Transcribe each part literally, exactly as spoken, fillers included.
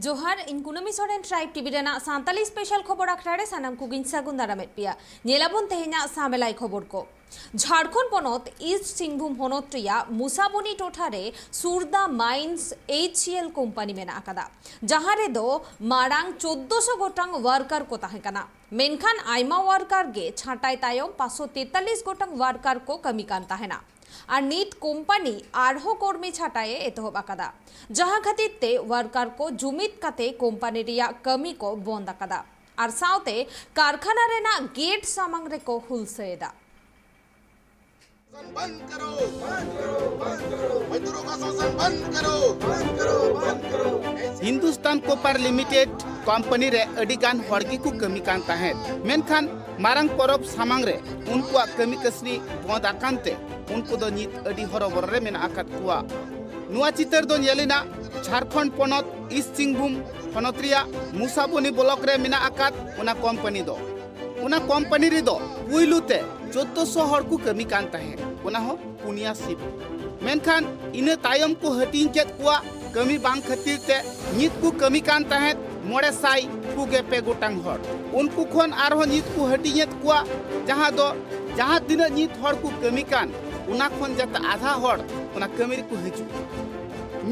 ᱡᱚᱦᱟᱨ, ᱤᱧ ᱠᱩᱱᱟᱹᱢᱤ ᱥᱚᱨᱮᱱ, ᱴᱨᱟᱭᱤᱵᱽ ᱴᱤᱵᱷᱤ ᱨᱮᱱᱟᱜ ᱥᱟᱱᱛᱟᱞᱤ ᱥᱯᱮᱥᱟᱞ ᱠᱷᱚᱵᱚᱨ ᱟᱠᱷᱲᱟ ᱨᱮ ᱥᱟᱱᱟᱢ ᱠᱚᱜᱮᱧ ᱥᱟᱹᱜᱩᱱ ᱫᱟᱨᱟᱢᱮᱫ ᱯᱮᱭᱟ᱾ ᱧᱮᱞᱟᱵᱚᱱ ᱛᱮᱦᱮᱧᱟᱜ ᱥᱟᱢᱮᱞᱟᱭ ᱠᱷᱚᱵᱚᱨ ᱠᱚ᱾ ᱡᱷᱟᱲᱠᱷᱚᱸᱰ ᱯᱚᱱᱚᱛ ᱤᱥᱴ ᱥᱤᱝᱵᱷᱩᱢ ᱦᱚᱱᱚᱛ ᱨᱮᱭᱟᱜ ᱢᱩᱥᱟᱵᱚᱱᱤ ᱴᱚᱴᱷᱟ ᱨᱮ Surda mines H C L company ᱢᱮᱱᱟᱜ ᱟᱠᱟᱫᱟ, ᱡᱟᱦᱟᱸ ᱨᱮᱫᱚ ᱢᱟᱲᱟᱝ ᱪᱳᱫᱽᱫᱳᱥᱚ ᱜᱚᱴᱟᱝ ᱣᱟᱨᱠᱟᱨ ᱠᱚ ᱛᱟᱦᱮᱸ ᱠᱟᱱᱟ᱾ ᱢᱮᱱᱠᱷᱟᱱ ᱟᱭᱢᱟ ᱣᱟᱨᱠᱟᱨ ᱜᱮ ᱪᱷᱟᱸᱴᱟᱭ ᱛᱟᱭᱚᱢ ᱯᱟᱸᱪᱥᱚ ᱛᱮᱛᱟᱞᱤᱥ ᱜᱚᱴᱟᱝ ᱣᱟᱨᱠᱟᱨ ᱠᱚ ᱠᱟᱹᱢᱤ ᱠᱟᱱ ᱛᱟᱦᱮᱱᱟ᱾ ᱟᱨ ᱱᱤᱛ ᱠᱳᱢᱯᱟᱱᱤ ᱟᱨᱦᱚᱸ ᱠᱚᱨᱢᱤ ᱪᱷᱟᱸᱴᱟᱭ ᱮ ᱮᱛᱚᱦᱚᱵ ᱟᱠᱟᱫᱟ, ᱡᱟᱦᱟᱸ ᱠᱷᱟᱹᱛᱤᱨ ᱛᱮ ᱣᱟᱨᱠᱟᱨ ᱠᱚ ᱡᱩᱢᱤᱫ ᱠᱟᱛᱮ ᱠᱳᱢᱯᱟᱱᱤ ᱨᱮᱭᱟᱜ ᱠᱟᱹᱢᱤ ᱠᱚ ᱵᱚᱱᱫ ᱟᱠᱟᱫᱟ᱾ ᱟᱨ ᱥᱟᱶᱛᱮ ᱠᱟᱨᱠᱷᱟᱱᱟ ᱨᱮᱱᱟᱜ ᱜᱮᱴ ᱥᱟᱢᱟᱝ ᱨᱮᱠᱚ ᱦᱩᱞᱥᱟᱹᱭ ᱮᱫᱟ᱾ ᱦᱤᱱᱫᱩᱥᱛᱟᱱ ᱠᱚᱯᱟᱨ ᱞᱤᱢᱤᱴᱮᱰ ᱠᱳᱢᱯᱟᱱᱤ ᱨᱮ ᱟᱹᱰᱤ ᱜᱟᱱ ᱦᱚᱲ ᱜᱮᱠᱚ ᱠᱟᱹᱢᱤ ᱠᱟᱱ ᱛᱟᱦᱮᱸᱫ, ᱢᱮᱱᱠᱷᱟᱱ ᱢᱟᱨᱟᱝ ᱯᱚᱨᱚᱵᱽ ᱥᱟᱢᱟᱝ ᱨᱮ ᱩᱱᱠᱩᱣᱟᱜ ᱠᱟᱹᱢᱤ ᱠᱟᱹᱥᱱᱤ ᱵᱚᱸᱫ ᱟᱠᱟᱱ ᱛᱮ ᱩᱱᱠᱩ ᱫᱚ ᱱᱤᱛ ᱟᱹᱰᱤ ᱦᱚᱨᱚᱵᱚᱨᱚ ᱨᱮ ᱢᱮᱱᱟᱜ ᱟᱠᱟᱫ ᱠᱚᱣᱟ᱾ ᱱᱚᱣᱟ ᱪᱤᱛᱟᱹᱨ ᱫᱚ ᱧᱮᱞ ᱮᱱᱟ ᱡᱷᱟᱲᱠᱷᱚᱸᱰ ᱯᱚᱱᱚᱛ ᱤᱥᱴ ᱥᱤᱝᱵᱷᱩᱢ ᱦᱚᱱᱚᱛ ᱨᱮᱭᱟᱜ ᱢᱩᱥᱟᱵᱚᱱᱤ ᱵᱞᱚᱠ ᱨᱮ ᱢᱮᱱᱟᱜ ᱟᱠᱟᱫ ᱚᱱᱟ ᱠᱳᱢᱯᱟᱱᱤ ᱫᱚ᱾ ᱚᱱᱟ ᱠᱳᱢᱯᱟᱱᱤ ᱨᱮᱫᱚ ᱯᱩᱭᱞᱩ ᱛᱮ ᱪᱳᱫᱽᱫᱳᱥᱚ ᱦᱚᱲ ᱠᱚ ᱠᱟᱹᱢᱤ ᱠᱟᱱ ᱛᱟᱦᱮᱸᱫ, ᱚᱱᱟ ᱦᱚᱸ ᱯᱩᱱᱭᱟ ᱥᱤᱯ᱾ ᱢᱮᱱᱠᱷᱟᱱ ᱤᱱᱟᱹ ᱛᱟᱭᱚᱢ ᱠᱚ ᱦᱟᱹᱴᱤᱧ ᱠᱮᱫ ᱠᱚᱣᱟ ᱠᱟᱹᱢᱤ ᱵᱟᱝ ᱠᱷᱟᱹᱛᱤᱨ ᱛᱮ᱾ ᱱᱤᱛ ᱠᱚ ᱠᱟᱹᱢᱤ ᱠᱟᱱ ᱛᱟᱦᱮᱸᱫ ᱢᱚᱬᱮ ᱥᱟᱭ ᱯᱩᱜᱮ ᱯᱮ ᱜᱚᱴᱟᱝ ᱦᱚᱲ᱾ ᱩᱱᱠᱩ ᱠᱷᱚᱱ ᱟᱨᱦᱚᱸ ᱱᱤᱛ ᱠᱚ ᱦᱟᱹᱴᱤᱧᱮᱫ ᱠᱚᱣᱟ, ᱡᱟᱦᱟᱸ ᱫᱚ ᱡᱟᱦᱟᱸ ᱛᱤᱱᱟᱹᱜ ᱱᱤᱛ ᱦᱚᱲ ᱠᱚ ᱠᱟᱹᱢᱤ ᱠᱟᱱ, ᱚᱱᱟ ᱠᱷᱚᱱ ᱡᱟᱛᱮ ᱟᱫᱷᱟ ᱦᱚᱲ ᱚᱱᱟ ᱠᱟᱹᱢᱤ ᱨᱮᱠᱚ ᱦᱤᱡᱩᱜ᱾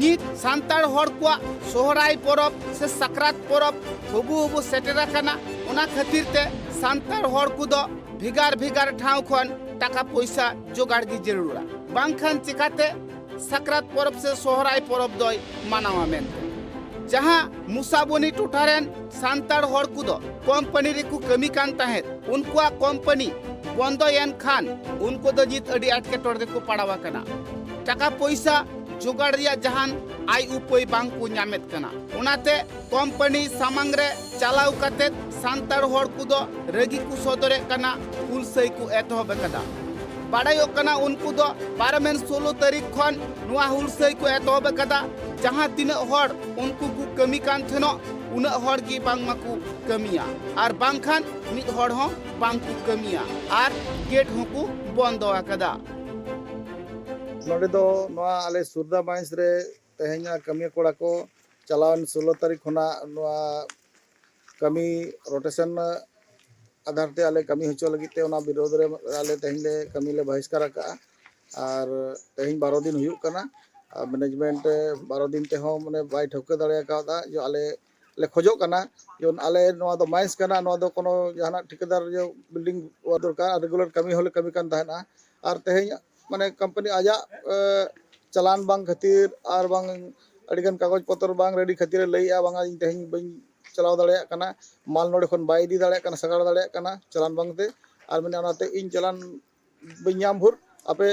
ᱱᱤᱛ ᱥᱟᱱᱛᱟᱲ ᱦᱚᱲ ᱠᱚᱣᱟᱜ ᱥᱚᱦᱨᱟᱭ ᱯᱚᱨᱚᱵᱽ ᱥᱮ ᱥᱟᱠᱨᱟᱛ ᱯᱚᱨᱚᱵᱽ ᱦᱩᱵᱩ ᱦᱩᱵᱩ ᱥᱮᱴᱮᱨ ᱟᱠᱟᱱᱟ᱾ ᱚᱱᱟ ᱠᱷᱟᱹᱛᱤᱨ ᱛᱮ ᱥᱟᱱᱛᱟᱲ ᱦᱚᱲ ᱠᱚᱫᱚ ᱵᱷᱮᱜᱟᱨ ᱵᱷᱮᱜᱟᱨ ᱴᱷᱟᱶ ᱠᱷᱚᱱ ᱴᱟᱠᱟ ᱯᱚᱭᱥᱟ ᱡᱚᱜᱟᱲ ᱜᱮ ᱡᱟᱹᱨᱩᱲᱟ, ᱵᱟᱝᱠᱷᱟᱱ ᱪᱮᱠᱟᱛᱮ ᱥᱟᱠᱨᱟᱛ ᱯᱚᱨᱚᱵᱽ ᱥᱮ ᱥᱚᱦᱨᱟᱭ ᱯᱚᱨᱚᱵᱽ ᱫᱚᱭ ᱢᱟᱱᱟᱣᱟ ᱢᱮᱱᱛᱮ᱾ ᱡᱟᱦᱟᱸ ᱢᱩᱥᱟᱵᱚᱱᱤ ᱴᱚᱴᱷᱟ ᱨᱮᱱ ᱥᱟᱱᱛᱟᱲ ᱦᱚᱲ ᱠᱚᱫᱚ ᱠᱳᱢᱯᱟᱱᱤ ᱨᱮᱠᱚ ᱠᱟᱹᱢᱤ ᱠᱟᱱ ᱛᱟᱦᱮᱸᱫ, ᱩᱱᱠᱩᱣᱟᱜ ᱠᱳᱢᱯᱟᱱᱤ ᱵᱚᱱᱫᱚᱭᱮᱱ ᱠᱷᱟᱱ ᱩᱱᱠᱩ ᱫᱚ ᱱᱤᱛ ᱟᱹᱰᱤ ᱮᱴᱠᱮᱴᱚᱬᱮ ᱨᱮᱠᱚ ᱯᱟᱲᱟᱣ ᱟᱠᱟᱱᱟ᱾ ᱴᱟᱠᱟ ᱯᱚᱭᱥᱟ ᱡᱚᱜᱟᱲ ᱨᱮᱭᱟᱜ ᱡᱟᱦᱟᱱ ᱟᱭ ᱩᱯᱟᱹᱭ ᱵᱟᱝ ᱠᱚ ᱧᱟᱢᱮᱫ ᱠᱟᱱᱟ᱾ ᱚᱱᱟᱛᱮ ᱠᱳᱢᱯᱟᱱᱤ ᱥᱟᱢᱟᱝ ᱨᱮ ᱪᱟᱞᱟᱣ ᱠᱟᱛᱮ ᱥᱟᱱᱛᱟᱲ ᱦᱚᱲ ᱠᱚᱫᱚ ᱨᱟᱹᱜᱤ ᱠᱚ ᱥᱚᱫᱚᱨᱮᱫ ᱠᱟᱱᱟ, ᱦᱩᱞᱥᱟᱹᱭ ᱠᱚ ᱮᱛᱚᱦᱚᱵ ᱟᱠᱟᱫᱟ᱾ ᱵᱟᱲᱟᱭᱚᱜ ᱠᱟᱱᱟ ᱩᱱᱠᱩ ᱫᱚ ᱯᱟᱨᱚᱢᱮᱱ ᱥᱳᱞᱳ ᱛᱟᱹᱨᱤᱠᱷ ᱠᱷᱚᱱ ᱱᱚᱣᱟ ᱦᱩᱞᱥᱟᱹᱭ ᱠᱚ ᱮᱛᱚᱦᱚᱵ ᱟᱠᱟᱫᱟ᱾ ᱡᱟᱦᱟᱸ ᱛᱤᱱᱟᱹᱜ ᱦᱚᱲ ᱩᱱᱠᱩ ᱠᱚ ᱠᱟᱹᱢᱤ ᱠᱟᱱ ᱛᱟᱦᱮᱱᱚᱜ, ᱩᱱᱟᱹᱜ ᱦᱚᱲ ᱜᱮ ᱵᱟᱝᱢᱟ ᱠᱚ ᱠᱟᱹᱢᱤᱭᱟ, ᱟᱨ ᱵᱟᱝᱠᱷᱟᱱ ᱢᱤᱫ ᱦᱚᱲ ᱦᱚᱸ ᱵᱟᱝ ᱠᱚ ᱠᱟᱹᱢᱤᱭᱟ, ᱟᱨ ᱜᱮᱴ ᱦᱚᱸᱠᱚ ᱵᱚᱱᱫᱚ ᱟᱠᱟᱫᱟ᱾ ᱱᱚᱰᱮ ᱫᱚ ᱱᱚᱣᱟ ᱟᱞᱮ ᱥᱩᱨᱫᱟ ᱢᱟᱭᱤᱱᱥ ᱨᱮ ᱛᱮᱦᱮᱧᱟᱜ ᱠᱟᱹᱢᱤᱭᱟᱹ ᱠᱚᱲᱟ ᱠᱚ ᱪᱟᱞᱟᱣᱮᱱ ᱥᱳᱞᱳ ᱛᱟᱹᱨᱤᱠᱷ ᱠᱷᱚᱱᱟᱜ ᱱᱚᱣᱟ ᱠᱟᱹᱢᱤ ᱨᱳᱴᱮᱥᱚᱱ ᱟᱫᱷᱟᱨ ᱛᱮ ᱟᱞᱮ ᱠᱟᱹᱢᱤ ᱦᱚᱪᱚ ᱞᱟᱹᱜᱤᱫ ᱛᱮ, ᱚᱱᱟ ᱵᱤᱨᱳᱫᱷ ᱨᱮ ᱟᱞᱮ ᱛᱮᱦᱮᱧ ᱞᱮ ᱠᱟᱹᱢᱤ ᱞᱮ ᱵᱟᱦᱤᱥᱠᱟᱨ ᱟᱠᱟᱫᱼᱟ᱾ ᱟᱨ ᱛᱮᱦᱮᱧ ᱵᱟᱨᱚ ᱫᱤᱱ ᱦᱩᱭᱩᱜ ᱠᱟᱱᱟ᱾ ᱟᱨ ᱢᱮᱱᱮᱡᱽᱢᱮᱱᱴ ᱵᱟᱨᱚ ᱫᱤᱱ ᱛᱮᱦᱚᱸ ᱢᱟᱱᱮ ᱵᱟᱭ ᱴᱷᱟᱹᱣᱠᱟᱹ ᱫᱟᱲᱮ ᱟᱠᱟᱫᱟ ᱡᱮ ᱟᱞᱮ ᱞᱮ ᱠᱷᱚᱡᱚᱜ ᱠᱟᱱᱟ, ᱡᱮᱢᱚᱱ ᱟᱞᱮ ᱱᱚᱣᱟ ᱫᱚ ᱢᱟᱭᱤᱱᱥ ᱠᱟᱱᱟ, ᱱᱚᱣᱟ ᱫᱚ ᱠᱳᱱᱳ ᱡᱟᱦᱟᱱᱟᱜ ᱴᱷᱤᱠᱟᱹᱫᱟᱨ ᱡᱮ ᱵᱤᱞᱰᱤᱝ ᱫᱚᱨᱠᱟᱨ, ᱟᱨ ᱨᱮᱜᱩᱞᱟᱨ ᱠᱟᱹᱢᱤ ᱦᱚᱸᱞᱮ ᱠᱟᱹᱢᱤ ᱠᱟᱱ ᱛᱟᱦᱮᱱᱟ᱾ ᱟᱨ ᱛᱮᱦᱮᱧ ᱢᱟᱱᱮ ᱠᱳᱢᱯᱟᱱᱤ ᱟᱡᱟᱜ ᱮ, ᱪᱟᱞᱟᱱ ᱵᱟᱝ ᱠᱷᱟᱹᱛᱤᱨ ᱟᱨ ᱵᱟᱝ ᱟᱹᱰᱤᱜᱟᱱ ᱠᱟᱜᱚᱡᱽ ᱯᱚᱛᱚᱨ ᱵᱟᱝ ᱨᱮᱰᱤ ᱠᱷᱟᱹᱛᱤᱨ ᱮ ᱞᱟᱹᱭᱮᱜᱼᱟ, ᱵᱟᱝᱟ ᱤᱧ ᱛᱮᱦᱮᱧ ᱵᱟᱹᱧ ᱪᱟᱞᱟᱣ ᱫᱟᱲᱮᱭᱟᱜ ᱠᱟᱱᱟ, ᱢᱟᱞ ᱱᱚᱰᱮ ᱠᱷᱚᱱ ᱵᱟᱭ ᱤᱫᱤ ᱫᱟᱲᱮᱭᱟᱜ ᱠᱟᱱᱟ, ᱥᱟᱜᱟᱲ ᱫᱟᱲᱮᱭᱟᱜ ᱠᱟᱱᱟ ᱪᱟᱞᱟᱱ ᱵᱟᱝᱛᱮ᱾ ᱟᱨ ᱢᱮᱱᱮᱫᱼᱟ ᱚᱱᱟᱛᱮ ᱤᱧ ᱪᱟᱞᱟᱱ ᱵᱟᱹᱧ ᱧᱟᱢ ᱵᱷᱳᱨ ᱟᱯᱮ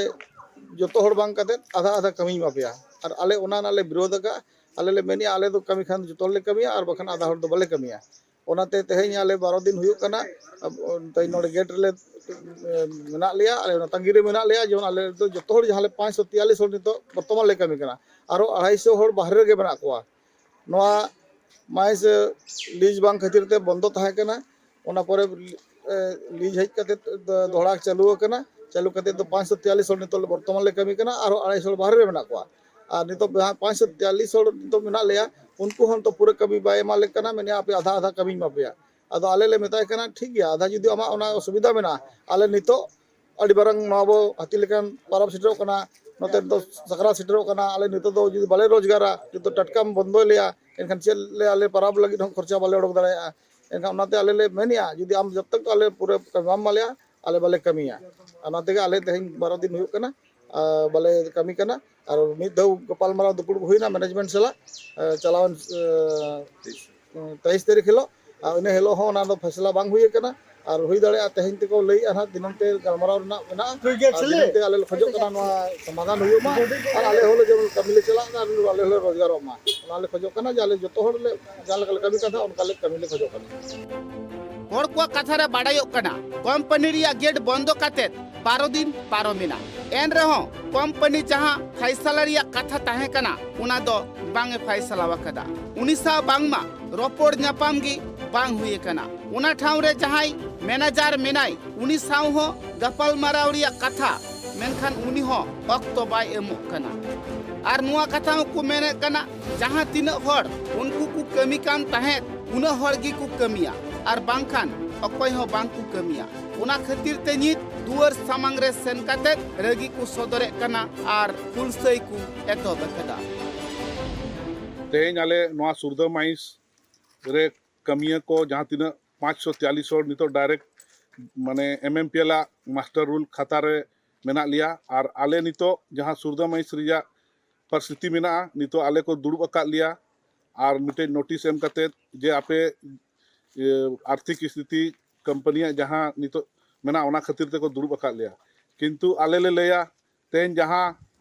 ᱡᱚᱛᱚ ᱦᱚᱲ ᱵᱟᱝ ᱠᱟᱛᱮᱫ ᱟᱫᱷᱟ ᱟᱫᱷᱟ ᱠᱟᱹᱢᱤᱧ ᱮᱢᱟ ᱯᱮᱭᱟ᱾ ᱟᱨ ᱟᱞᱮ ᱚᱱᱟ ᱨᱮᱱᱟᱜ ᱞᱮ ᱵᱤᱨᱳᱫᱷ ᱟᱠᱟᱫᱼᱟ᱾ ᱟᱞᱮ ᱞᱮ ᱢᱮᱱᱮᱫᱼᱟ ᱟᱞᱮ ᱫᱚ ᱠᱟᱹᱢᱤ ᱠᱷᱟᱱ ᱡᱚᱛᱚ ᱦᱚᱲ ᱞᱮ ᱠᱟᱹᱢᱤᱭᱟ ᱟᱨ ᱵᱟᱠᱷᱟᱱ ᱟᱫᱷᱟ ᱦᱚᱲ ᱫᱚ ᱵᱟᱞᱮ ᱠᱟᱹᱢᱤᱭᱟ᱾ ᱚᱱᱟᱛᱮ ᱛᱮᱦᱮᱧ ᱟᱞᱮ ᱵᱟᱨᱚ ᱫᱤᱱ ᱦᱩᱭᱩᱜ ᱠᱟᱱᱟ, ᱟᱵ-, ᱛᱮᱦᱮᱧ ᱱᱚᱰᱮ ᱜᱮᱴ ᱨᱮᱞᱮ ᱮ, ᱢᱮᱱᱟᱜ ᱞᱮᱭᱟ, ᱟᱞᱮ ᱚᱱᱟ ᱛᱟᱺᱜᱤ ᱨᱮ ᱢᱮᱱᱟᱜ ᱞᱮᱭᱟ᱾ ᱡᱮᱢᱚᱱ ᱟᱞᱮ ᱫᱚ ᱡᱚᱛᱚ ᱦᱚᱲ ᱡᱟᱦᱟᱸ ᱞᱮ ᱯᱟᱸᱪᱥᱚ ᱛᱮᱭᱟᱞᱞᱤᱥ ᱦᱚᱲ ᱱᱤᱛᱚᱜ ᱵᱚᱨᱛᱚᱢᱟᱱ ᱞᱮ ᱠᱟᱹᱢᱤ ᱠᱟᱱᱟ, ᱟᱨᱚ ᱟᱲᱟᱭᱥᱚ ᱦᱚᱲ ᱵᱟᱦᱨᱮ ᱨᱮᱜᱮ ᱢᱮᱱᱟᱜ ᱠᱚᱣᱟ᱾ ᱱᱚᱣᱟ ᱢᱟᱭᱤᱱᱥ ᱞᱤᱡᱽ ᱵᱟᱝ ᱠᱷᱟᱹᱛᱤᱨ ᱛᱮ ᱵᱚᱱᱫᱚ ᱛᱟᱦᱮᱸ ᱠᱟᱱᱟ᱾ ᱚᱱᱟ ᱯᱚᱨᱮ ᱮ, ᱞᱤᱡᱽ ᱦᱮᱡ ᱠᱟᱛᱮ ᱫᱚ ᱫᱚᱦᱲᱟ ᱪᱟᱹᱞᱩ ᱟᱠᱟᱱᱟ᱾ ᱪᱟᱹᱞᱩ ᱠᱟᱛᱮ ᱫᱚ ᱯᱟᱸᱪᱥᱚ ᱛᱮᱭᱟᱞᱞᱤᱥ ᱦᱚᱲ ᱱᱤᱛᱚᱜ ᱵᱚᱨᱛᱚᱢᱟᱱ ᱞᱮ ᱠᱟᱹᱢᱤ ᱠᱟᱱᱟ, ᱟᱨᱦᱚᱸ ᱟᱲᱟᱭᱥᱚ ᱦᱚᱲ ᱵᱟᱦᱨᱮ ᱨᱮ ᱢᱮᱱᱟᱜ ᱠᱚᱣᱟ᱾ ᱟᱨ ᱱᱤᱛᱚᱜ ᱡᱟᱦᱟᱸ ᱯᱟᱸᱪᱥᱚ ᱛᱮᱭᱟᱞᱞᱤᱥ ᱦᱚᱲ ᱱᱤᱛᱚᱜ ᱢᱮᱱᱟᱜ ᱞᱮᱭᱟ, ᱩᱱᱠᱩ ᱦᱚᱸ ᱱᱤᱛᱚᱜ ᱯᱩᱨᱟᱹ ᱠᱟᱹᱢᱤ ᱵᱟᱭ ᱮᱢᱟ ᱞᱮ ᱠᱟᱱᱟ, ᱢᱮᱱᱮᱫᱼᱟ ᱟᱯᱮ ᱟᱫᱷᱟ ᱟᱫᱷᱟ ᱠᱟᱹᱢᱤᱧ ᱮᱢᱟ ᱯᱮᱭᱟ᱾ ᱟᱫᱚ ᱟᱞᱮ ᱞᱮ ᱢᱮᱛᱟᱭ ᱠᱟᱱᱟ, ᱴᱷᱤᱠ ᱜᱮᱭᱟ, ᱟᱫᱷᱟ ᱡᱩᱫᱤ ᱟᱢᱟᱜ ᱚᱱᱟ ᱚᱥᱩᱵᱤᱫᱷᱟ ᱢᱮᱱᱟᱜᱼᱟ, ᱟᱞᱮ ᱱᱤᱛᱚᱜ ᱟᱹᱰᱤ ᱢᱟᱨᱟᱝ ᱱᱚᱣᱟ ᱵᱚ ᱦᱟᱹᱛᱤ ᱞᱮᱠᱟᱱ ᱯᱚᱨᱚᱵᱽ ᱥᱮᱴᱮᱨᱚᱜ ᱠᱟᱱᱟ, ᱱᱚᱛᱮ ᱫᱚ ᱥᱟᱠᱨᱟᱛ ᱥᱮᱴᱮᱨᱚᱜ ᱠᱟᱱᱟ, ᱟᱞᱮ ᱱᱤᱛᱚᱜ ᱫᱚ ᱡᱩᱫᱤ ᱵᱟᱞᱮ ᱨᱳᱡᱽᱜᱟᱨᱟ, ᱡᱩᱫᱤ ᱴᱟᱴᱠᱟᱢ ᱵᱚᱱᱫᱚᱭ ᱞᱮᱭᱟ, ᱮᱱᱠᱷᱟᱱ ᱪᱮᱫ ᱞᱮ ᱟᱞᱮ ᱯᱚᱨᱚᱵᱽ ᱞᱟᱹᱜᱤᱫ ᱦᱚᱸ ᱠᱷᱚᱨᱪᱟ ᱵᱟᱞᱮ ᱚᱰᱚᱠ ᱫᱟᱲᱮᱭᱟᱜᱼᱟ᱾ ᱮᱱᱠᱷᱟᱱ ᱚᱱᱟᱛᱮ ᱟᱞᱮ ᱞᱮ ᱢᱮᱱᱮᱜᱼᱟ, ᱡᱩᱫᱤ ᱟᱢ ᱡᱚᱵ ᱛᱚᱠ ᱟᱞᱮ ᱯᱩᱨᱟᱹ ᱠᱟᱹᱢᱤ ᱵᱟᱢ ᱮᱢᱟ ᱞᱮᱭᱟ, ᱟᱞᱮ ᱵᱟᱞᱮ ᱠᱟᱹᱢᱤᱭᱟ᱾ ᱚᱱᱟ ᱛᱮᱜᱮ ᱟᱞᱮ ᱛᱮᱦᱮᱧ ᱵᱟᱨᱚ ᱫᱤᱱ ᱦᱩᱭᱩᱜ ᱠᱟᱱᱟ, ᱟᱨ ᱵᱟᱞᱮ ᱠᱟᱹᱢᱤ ᱠᱟᱱᱟ᱾ ᱟᱨ ᱢᱤᱫ ᱫᱷᱟᱣ ᱜᱟᱯᱟᱞᱢᱟᱨᱟᱣ ᱫᱩᱯᱲᱩᱵ ᱦᱩᱭᱱᱟ ᱢᱮᱱᱮᱡᱢᱮᱱᱴ ᱥᱟᱞᱟᱜ, ᱮ, ᱪᱟᱞᱟᱣᱮᱱ, ᱮ, ᱛᱮᱭᱤᱥ ᱛᱟᱹᱨᱤᱠᱷ ᱦᱤᱞᱳᱜ᱾ ᱟᱨ ᱤᱱᱟᱹ ᱦᱤᱞᱳᱜ ᱦᱚᱸ ᱚᱱᱟ ᱫᱚ ᱯᱷᱮᱥᱞᱟ ᱵᱟᱝ ᱦᱩᱭ ᱟᱠᱟᱱᱟ᱾ ᱟᱨ ᱦᱩᱭ ᱫᱟᱲᱮᱭᱟᱜᱼᱟ ᱛᱮᱦᱮᱧ ᱛᱮᱠᱚ ᱞᱟᱹᱭᱮᱫᱼᱟ ᱱᱟᱦᱟᱜ, ᱫᱤᱱᱟᱹᱢ ᱛᱮ ᱜᱟᱞᱢᱟᱨᱟᱣ ᱨᱮᱱᱟᱜ ᱢᱮᱱᱟᱜᱼᱟ᱾ ᱟᱨ ᱫᱤᱱᱟᱹᱢ ᱛᱮ ᱟᱞᱮ ᱞᱮ ᱠᱷᱚᱡᱚᱜ ᱠᱟᱱᱟ ᱱᱚᱣᱟ ᱥᱚᱢᱟᱫᱷᱟᱱ ᱦᱩᱭᱩᱜ ᱢᱟ, ᱟᱨ ᱟᱞᱮ ᱦᱚᱸᱞᱮ ᱡᱮᱢᱚᱱ ᱠᱟᱹᱢᱤ ᱞᱮ ᱪᱟᱞᱟᱜ ᱢᱟ, ᱟᱨ ᱟᱞᱮ ᱦᱚᱸᱞᱮ ᱨᱳᱡᱽᱜᱟᱨᱚᱜ ᱢᱟ, ᱚᱱᱟ ᱞᱮ ᱠᱷᱚᱡᱚᱜ ᱠᱟᱱᱟ ᱡᱮ ᱟᱞᱮ ᱡᱚᱛᱚ ᱦᱚᱲ ᱞᱮ ᱡᱟᱦᱟᱸ ᱞᱮᱠᱟ ᱞᱮ ᱠᱟᱹᱢᱤ ᱠᱟᱱ ᱛᱟᱦᱮᱸᱫ ᱚᱱᱠᱟ ᱞᱮ ᱠᱟᱹᱢᱤ ᱞᱮ ᱠᱷᱚᱡᱚᱜ ᱠᱟᱱᱟ᱾ ᱦᱚᱲ ᱠᱚᱣᱟᱜ ᱠᱟᱛᱷᱟ ᱨᱮ ᱵᱟᱰᱟᱭᱚᱜ ᱠᱟᱱᱟ, ᱠᱳᱢᱯᱟᱱᱤ ᱨᱮᱭᱟᱜ ᱜᱮᱴ ᱵᱚᱱᱫᱚ ᱠᱟᱛᱮ ᱵᱟᱨᱚ ᱫᱤᱱ ᱯᱟᱨᱚᱢᱮᱱᱟ, ᱮᱱ ᱨᱮᱦᱚᱸ ᱠᱳᱢᱯᱟᱱᱤ ᱡᱟᱦᱟᱸ ᱯᱷᱟᱭᱥᱟᱞᱟ ᱨᱮᱭᱟᱜ ᱠᱟᱛᱷᱟ ᱛᱟᱦᱮᱸ ᱠᱟᱱᱟ, ᱚᱱᱟ ᱫᱚ ᱵᱟᱝ ᱮ ᱯᱷᱟᱭᱥᱟᱞᱟ ᱟᱠᱟᱫᱟ᱾ ᱩᱱᱤ ᱥᱟᱶ ᱵᱟᱝᱢᱟ ᱨᱚᱯᱚᱲ ᱧᱟᱯᱟᱢ ᱜᱮ ᱵᱟᱝ ᱦᱩᱭ ᱟᱠᱟᱱᱟ᱾ ᱚᱱᱟ ᱴᱷᱟᱶ ᱨᱮ ᱡᱟᱦᱟᱸᱭ ᱢᱮᱱᱮᱡᱟᱨ ᱢᱮᱱᱟᱭ, ᱩᱱᱤ ᱥᱟᱶ ᱦᱚᱸ ᱜᱟᱯᱟᱞᱢᱟᱨᱟᱣ ᱨᱮᱭᱟᱜ ᱠᱟᱛᱷᱟ, ᱢᱮᱱᱠᱷᱟᱱ ᱩᱱᱤ ᱦᱚᱸ ᱚᱠᱛᱚ ᱵᱟᱭ ᱮᱢᱚᱜ ᱠᱟᱱᱟ᱾ ᱟᱨ ᱱᱚᱣᱟ ᱠᱟᱛᱷᱟ ᱦᱚᱸᱠᱚ ᱢᱮᱱᱮᱫ ᱠᱟᱱᱟ, ᱡᱟᱦᱟᱸ ᱛᱤᱱᱟᱹᱜ ᱦᱚᱲ ᱩᱱᱠᱩ ᱠᱚ ᱠᱟᱹᱢᱤ ᱠᱟᱱ ᱛᱟᱦᱮᱸᱫ, ᱩᱱᱟᱹᱜ ᱦᱚᱲ ᱜᱮᱠᱚ ᱠᱟᱹᱢᱤᱭᱟ, ᱟᱨ ᱵᱟᱝᱠᱷᱟᱱ ᱚᱠᱚᱭ ᱦᱚᱸ ᱵᱟᱝ ᱠᱚ ᱠᱟᱹᱢᱤᱭᱟ᱾ ᱚᱱᱟ ᱠᱷᱟᱹᱛᱤᱨ ᱛᱮ ᱱᱤᱛ ᱫᱩᱣᱟᱹᱨ ᱥᱟᱢᱟᱝ ᱨᱮ ᱥᱮᱱ ᱠᱟᱛᱮ ᱨᱟᱹᱜᱤ ᱠᱚ ᱥᱚᱫᱚᱨᱮᱫ ᱠᱟᱱᱟ ᱟᱨ ᱦᱩᱞᱥᱟᱹᱭ ᱠᱚ ᱮᱛᱚᱦᱚᱵ ᱟᱠᱟᱫᱟ᱾ ᱛᱮᱦᱮᱧ ᱟᱞᱮ ᱱᱚᱣᱟ ᱥᱩᱨᱫᱟ ᱢᱟᱹᱭᱤᱥ ᱨᱮ ᱠᱟᱹᱢᱤᱭᱟᱹ ᱠᱚ ᱡᱟᱦᱟᱸ ᱛᱤᱱᱟᱹᱜ ᱯᱟᱸᱪᱥᱚ ᱛᱮᱭᱟᱞᱞᱤᱥ ᱦᱚᱲ ᱱᱤᱛᱚᱜ direct ᱢᱟᱱᱮ M M P L ᱟᱜ master roll ᱠᱷᱟᱛᱟ ᱨᱮ ᱢᱮᱱᱟᱜ ᱞᱮᱭᱟ᱾ ᱟᱨ ᱟᱞᱮ ᱱᱤᱛᱚᱜ ᱡᱟᱦᱟᱸ ᱥᱩᱨᱫᱟ ᱢᱟᱹᱭᱤᱥ ᱨᱮᱭᱟᱜ ᱯᱚᱨᱤᱥᱛᱷᱤᱛᱤ ᱢᱮᱱᱟᱜᱼᱟ, ᱱᱤᱛᱚᱜ ᱟᱞᱮ ᱠᱚ ᱫᱩᱲᱩᱵ ᱟᱠᱟᱫ ᱞᱮᱭᱟ ᱟᱨ ᱢᱤᱫᱴᱮᱡ notice ᱮᱢ ᱠᱟᱛᱮ ᱡᱮ ᱟᱯᱮ, ᱤᱭᱟᱹ, ᱟᱨᱛᱷᱤᱠ ᱥᱛᱷᱤᱛᱤ ᱠᱳᱢᱯᱟᱱᱤᱭᱟᱜ ᱡᱟᱦᱟᱸ ᱱᱤᱛᱚᱜ ᱢᱮᱱᱟᱜᱼᱟ, ᱚᱱᱟ ᱠᱷᱟᱹᱛᱤᱨ ᱛᱮᱠᱚ ᱫᱩᱲᱩᱵ ᱟᱠᱟᱫ ᱞᱮᱭᱟ᱾ ᱠᱤᱱᱛᱩ ᱟᱞᱮ ᱞᱮ ᱞᱟᱹᱭᱟ, ᱛᱮᱦᱮᱧ ᱡᱟᱦᱟᱸ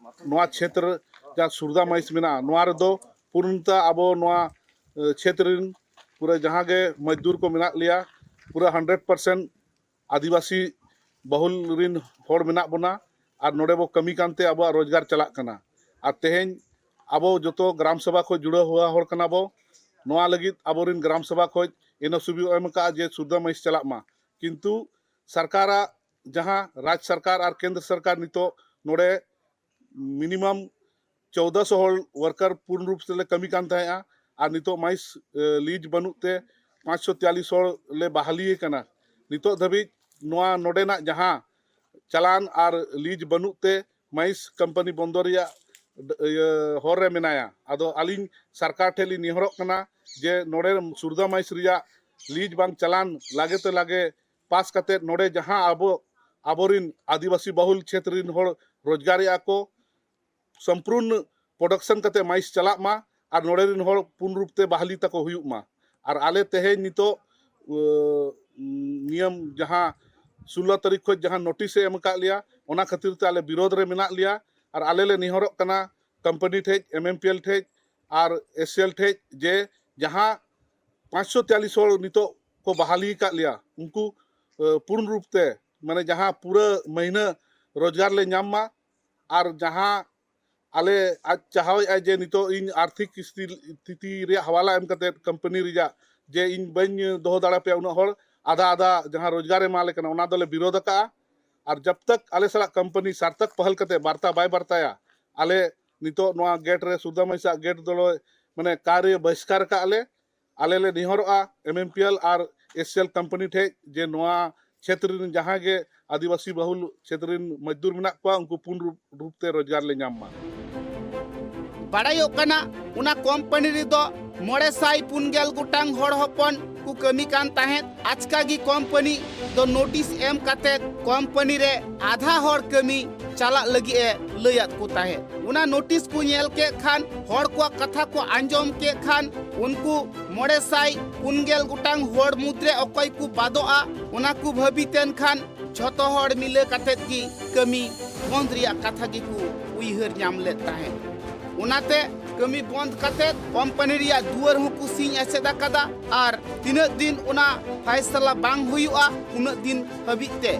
ᱱᱚᱣᱟ ᱪᱷᱮᱛᱨᱚ, ᱡᱟᱦᱟᱸ ᱥᱩᱨᱫᱟ ᱢᱟᱹᱭᱤᱥ ᱢᱮᱱᱟᱜᱼᱟ, ᱱᱚᱣᱟ ᱨᱮᱫᱚ ᱯᱩᱨᱱᱚᱛᱟ ᱟᱵᱚ ᱱᱚᱣᱟ, ᱮ, ᱪᱷᱮᱛᱨᱚ ᱨᱮᱱ ᱯᱩᱨᱟᱹ ᱡᱟᱦᱟᱸ ᱜᱮ ᱢᱚᱡᱽᱫᱩᱨ ᱠᱚ ᱢᱮᱱᱟᱜ ᱞᱮᱭᱟ, ᱯᱩᱨᱟᱹ hundred percent ᱟᱹᱫᱤᱵᱟᱹᱥᱤ ᱵᱟᱹᱦᱩᱞ ᱨᱤᱱ ᱦᱚᱲ ᱢᱮᱱᱟᱜ ᱵᱚᱱᱟ ᱟᱨ ᱱᱚᱰᱮ ᱵᱚ ᱠᱟᱹᱢᱤ ᱠᱟᱱᱛᱮ ᱟᱵᱚᱣᱟᱜ ᱨᱳᱡᱽᱜᱟᱨ ᱪᱟᱞᱟᱜ ᱠᱟᱱᱟ᱾ ᱟᱨ ᱛᱮᱦᱮᱧ ᱟᱵᱚ ᱡᱚᱛᱚ ᱜᱨᱟᱢ ᱥᱚᱵᱷᱟ ᱠᱷᱚᱱ ᱡᱩᱲᱟᱹᱣ ᱦᱩᱣᱟ ᱦᱚᱲ ᱠᱟᱱᱟ ᱵᱚ᱾ ᱱᱚᱣᱟ ᱞᱟᱹᱜᱤᱫ ᱟᱵᱚᱨᱤᱱ ᱜᱨᱟᱢ ᱥᱚᱵᱷᱟ ᱠᱷᱚᱱ N O C ᱵᱚ ᱮᱢ ᱟᱠᱟᱫᱼᱟ ᱡᱮ ᱥᱩᱨᱫᱟ ᱢᱟᱹᱭᱤᱥ ᱪᱟᱞᱟᱜ ᱢᱟ, ᱠᱤᱱᱛᱩ ᱥᱚᱨᱠᱟᱨᱟᱜ ᱡᱟᱦᱟᱸ ᱨᱟᱡᱽ ᱥᱚᱨᱠᱟᱨ ᱟᱨ ᱠᱮᱱᱫᱨᱚ ᱥᱚᱨᱠᱟᱨ ᱱᱤᱛᱚᱜ ᱱᱚᱰᱮ minimum ᱪᱳᱫᱚᱥᱚ ᱦᱚᱲ worker ᱯᱩᱨᱱ ᱨᱩᱯ ᱛᱮᱞᱮ ᱠᱟᱹᱢᱤ ᱠᱟᱱ ᱛᱟᱦᱮᱸᱜᱼᱟ, ᱟᱨ ᱱᱤᱛᱚᱜ ᱢᱟᱹᱭᱤᱥ, ᱮ, lease ᱵᱟᱹᱱᱩᱜ ᱛᱮ ᱯᱟᱸᱪᱥᱚ ᱛᱮᱭᱟᱞᱞᱤᱥ ᱦᱚᱲ ᱞᱮ ᱵᱟᱦᱟᱞᱤ ᱟᱠᱟᱱᱟ᱾ ᱱᱤᱛᱚᱜ ᱫᱷᱟᱹᱵᱤᱡ ᱱᱚᱣᱟ ᱱᱚᱰᱮᱱᱟᱜ ᱡᱟᱦᱟᱸ ᱪᱟᱞᱟᱱ ᱟᱨ lease ᱵᱟᱹᱱᱩᱜ ᱛᱮ ᱢᱟᱹᱭᱤᱥ ᱠᱳᱢᱯᱟᱱᱤ ᱵᱚᱱᱫᱚ ᱨᱮᱭᱟᱜ ᱰ-, ᱤᱭᱟᱹ, ᱦᱚᱨ ᱨᱮ ᱢᱮᱱᱟᱭᱟ᱾ ᱟᱫᱚ ᱟᱹᱞᱤᱧ ᱥᱚᱨᱠᱟᱨ ᱴᱷᱮᱱ ᱞᱤᱧ ᱱᱮᱦᱚᱨᱚᱜ ᱠᱟᱱᱟ ᱡᱮ ᱱᱚᱰᱮ ᱥᱩᱨᱫᱟ ᱢᱟᱹᱭᱤᱥ ᱨᱮᱭᱟᱜ lease ᱵᱟᱝ ᱪᱟᱞᱟᱱ ᱞᱟᱜᱮ ᱛᱮ ᱞᱟᱜᱮ ᱯᱟᱥ ᱠᱟᱛᱮ ᱱᱚᱰᱮ ᱡᱟᱦᱟᱸ ᱟᱵᱚ, ᱟᱵᱚᱨᱤᱱ ᱟᱹᱫᱤᱵᱟᱹᱥᱤ ᱵᱟᱹᱦᱩᱞ ᱪᱷᱮᱛᱨᱚ ᱨᱤᱱ ᱦᱚᱲ ᱨᱳᱡᱽᱜᱟᱨᱮᱜᱼᱟ ᱠᱚ, ᱥᱚᱢᱯᱩᱨᱱ production ᱠᱟᱛᱮ ᱢᱟᱹᱭᱤᱥ ᱪᱟᱞᱟᱜ ᱢᱟ ᱟᱨ ᱱᱚᱰᱮ ᱨᱤᱱ ᱦᱚᱲ ᱯᱩᱨᱱ ᱨᱩᱯ ᱛᱮ ᱵᱟᱦᱟᱞᱤ ᱛᱟᱠᱚ ᱦᱩᱭᱩᱜ ᱢᱟ᱾ ᱟᱨ ᱟᱞᱮ ᱛᱮᱦᱮᱧ ᱱᱤᱛᱚᱜ, ᱟᱹ, ᱱᱤᱭᱚᱢ ᱡᱟᱦᱟᱸ ᱥᱳᱞᱞᱳ ᱛᱟᱹᱨᱤᱠᱷ ᱠᱷᱚᱱ ᱡᱟᱦᱟᱸ notice ᱮ ᱮᱢ ᱟᱠᱟᱫ ᱞᱮᱭᱟ, ᱚᱱᱟ ᱠᱷᱟᱹᱛᱤᱨ ᱛᱮ ᱟᱞᱮ ᱵᱤᱨᱳᱫᱷ ᱨᱮ ᱢᱮᱱᱟᱜ ᱞᱮᱭᱟ᱾ ᱟᱨ ᱟᱞᱮ ᱞᱮ ᱱᱮᱦᱚᱨᱚᱜ ᱠᱟᱱᱟ ᱠᱳᱢᱯᱟᱱᱤ ᱴᱷᱮᱡ, M M P L ᱴᱷᱮᱡ ᱟᱨ S C L ᱴᱷᱮᱡ ᱡᱮ ᱡᱟᱦᱟᱸ ᱯᱟᱸᱪᱥᱚ ᱛᱮᱭᱟᱞᱞᱤᱥ ᱦᱚᱲ ᱱᱤᱛᱚᱜ ᱠᱚ ᱵᱟᱦᱟᱞᱤ ᱟᱠᱟᱫ ᱞᱮᱭᱟ, ᱩᱱᱠᱩ, ᱟᱹ, ᱯᱩᱨᱱ ᱨᱩᱯ ᱛᱮ, ᱢᱟᱱᱮ ᱡᱟᱦᱟᱸ ᱯᱩᱨᱟᱹ ᱢᱟᱹᱦᱱᱟᱹ ᱨᱳᱡᱽᱜᱟᱨ ᱞᱮ ᱧᱟᱢ ᱢᱟ᱾ ᱟᱨ ᱡᱟᱦᱟᱸ ᱟᱞᱮ ᱟᱡ ᱪᱟᱦᱟᱣᱮᱫᱼᱟᱭ ᱡᱮ ᱱᱤᱛᱚᱜ ᱤᱧ ᱟᱨᱛᱷᱤᱠ ᱥᱛᱷᱤ-, ᱥᱛᱷᱤᱛᱤ ᱨᱮᱭᱟᱜ ᱦᱟᱣᱟᱞᱟ ᱮᱢ ᱠᱟᱛᱮ ᱠᱳᱢᱯᱟᱱᱤ ᱨᱮᱭᱟᱜ ᱡᱮ ᱤᱧ ᱵᱟᱹᱧ ᱫᱚᱦᱚ ᱫᱟᱲᱮ ᱯᱮᱭᱟ ᱩᱱᱟᱹᱜ ᱦᱚᱲ, ᱟᱫᱷᱟ ᱟᱫᱷᱟ ᱡᱟᱦᱟᱸ ᱨᱳᱡᱽᱜᱟᱨ ᱮ ᱮᱢᱟ ᱞᱮ ᱠᱟᱱᱟ, ᱚᱱᱟ ᱫᱚᱞᱮ ᱵᱤᱨᱳᱫᱷ ᱟᱠᱟᱜᱼᱟ᱾ ᱟᱨ ᱡᱟᱵ ᱛᱟᱠ ᱟᱞᱮ ᱥᱟᱞᱟᱜ ᱠᱳᱢᱯᱟᱱᱤ ᱥᱟᱨᱛᱷᱚᱠ ᱯᱟᱦᱟᱞ ᱠᱟᱛᱮ ᱵᱟᱨᱛᱟ ᱵᱟᱭ ᱵᱟᱨᱛᱟᱭᱟ, ᱟᱞᱮ ᱱᱤᱛᱚᱜ ᱱᱚᱣᱟ ᱜᱮᱴ ᱨᱮ ᱥᱩᱫᱟᱢᱟᱹᱭ ᱥᱟᱜ ᱜᱮᱴ ᱫᱚᱞᱮ ᱢᱟᱱᱮ ᱠᱟᱨᱭᱚ ᱵᱟᱦᱤᱥᱠᱟᱨ ᱠᱟᱜ ᱞᱮ᱾ ᱟᱞᱮ ᱞᱮ ᱱᱮᱦᱚᱨᱚᱜᱼᱟ ᱮᱢ ᱮᱢ ᱯᱤ ᱮᱞ ᱟᱨ ᱮᱥ ᱥᱤ ᱮᱞ ᱠᱳᱢᱯᱟᱱᱤ ᱴᱷᱮᱡ ᱡᱮ ᱱᱚᱣᱟ ᱪᱷᱮᱛᱨᱚ ᱨᱮᱱ ᱡᱟᱦᱟᱸ ᱜᱮ ᱟᱹᱫᱤᱵᱟᱹᱥᱤ ᱵᱟᱹᱦᱩᱞ ᱪᱷᱮᱛᱨᱚ ᱨᱮᱱ ᱢᱚᱡᱫᱩᱨ ᱢᱮᱱᱟᱜ ᱠᱚᱣᱟ, ᱩᱱᱠᱩ ᱯᱩᱱ ᱨᱩᱯ, ᱨᱩᱯ ᱛᱮ ᱨᱳᱡᱽᱜᱟᱨ ᱞᱮ ᱧᱟᱢ ᱢᱟ᱾ ᱵᱟᱲᱟᱭᱚᱜ ᱠᱟᱱᱟ, ᱚᱱᱟ ᱠᱳᱢᱯᱟᱱᱤ ᱨᱮᱫᱚ ᱢᱚᱬᱮ ᱥᱟᱭ ᱯᱩᱱ ᱜᱮᱞ ᱜᱚᱴᱟᱝ ᱦᱚᱲ ᱦᱚᱯᱚᱱ ᱠᱚ ᱠᱟᱹᱢᱤ ᱠᱟᱱ ᱛᱟᱦᱮᱸᱫ᱾ ᱟᱪᱠᱟ ᱜᱮ ᱠᱳᱢᱯᱟᱱᱤ ᱫᱚ ᱱᱳᱴᱤᱥ ᱮᱢ ᱠᱟᱛᱮ ᱠᱳᱢᱯᱟᱱᱤ ᱨᱮ ᱟᱫᱷᱟ ᱦᱚᱲ ᱠᱟᱹᱢᱤ ᱪᱟᱞᱟᱜ ᱞᱟᱹᱜᱤᱫ ᱮ ᱞᱟᱹᱭᱟᱫ ᱠᱚ ᱛᱟᱦᱮᱸᱫ᱾ ᱚᱱᱟ ᱱᱳᱴᱤᱥ ᱠᱚ ᱧᱮᱞ ᱠᱮᱫ ᱠᱷᱟᱱ, ᱦᱚᱲ ᱠᱚᱣᱟᱜ ᱠᱟᱛᱷᱟ ᱠᱚ ᱟᱸᱡᱚᱢ ᱠᱮᱫ ᱠᱷᱟᱱ, ᱩᱱᱠᱩ ᱢᱚᱬᱮ ᱥᱟᱭ ᱯᱩᱱ ᱜᱮᱞ ᱜᱚᱴᱟᱝ ᱦᱚᱲ ᱢᱩᱫᱽᱨᱮ ᱚᱠᱚᱭ ᱠᱚ ᱵᱟᱫᱚᱜᱼᱟ, ᱚᱱᱟ ᱠᱚ ᱵᱷᱟᱹᱵᱤᱛᱮᱱ ᱠᱷᱟᱱ ᱡᱷᱚᱛᱚ ᱦᱚᱲ ᱢᱤᱞᱟᱹ ᱠᱟᱛᱮᱫ ᱜᱮ ᱠᱟᱹᱢᱤ ᱵᱚᱱᱫ ᱨᱮᱭᱟᱜ ᱠᱟᱛᱷᱟ ᱜᱮᱠᱚ ᱩᱭᱦᱟᱹᱨ ᱧᱟᱢ ᱞᱮᱫ ᱛᱟᱦᱮᱸᱫ᱾ ᱚᱱᱟᱛᱮ ᱠᱟᱹᱢᱤ ᱵᱚᱱᱫ ᱠᱟᱛᱮᱫ ᱠᱳᱢᱯᱟᱱᱤ ᱨᱮᱭᱟᱜ ᱫᱩᱣᱟᱹᱨ ᱦᱚᱸᱠᱚ ᱥᱤᱧ ᱮᱥᱮᱫ ᱟᱠᱟᱫᱟ ᱟᱨ ᱛᱤᱱᱟᱹᱜ ᱫᱤᱱ ᱚᱱᱟ ᱯᱷᱟᱭᱥᱟᱞᱟ ᱵᱟᱝ ᱦᱩᱭᱩᱜᱼᱟ, ᱩᱱᱟᱹᱜ ᱫᱤᱱ ᱦᱟᱹᱵᱤᱡ ᱛᱮ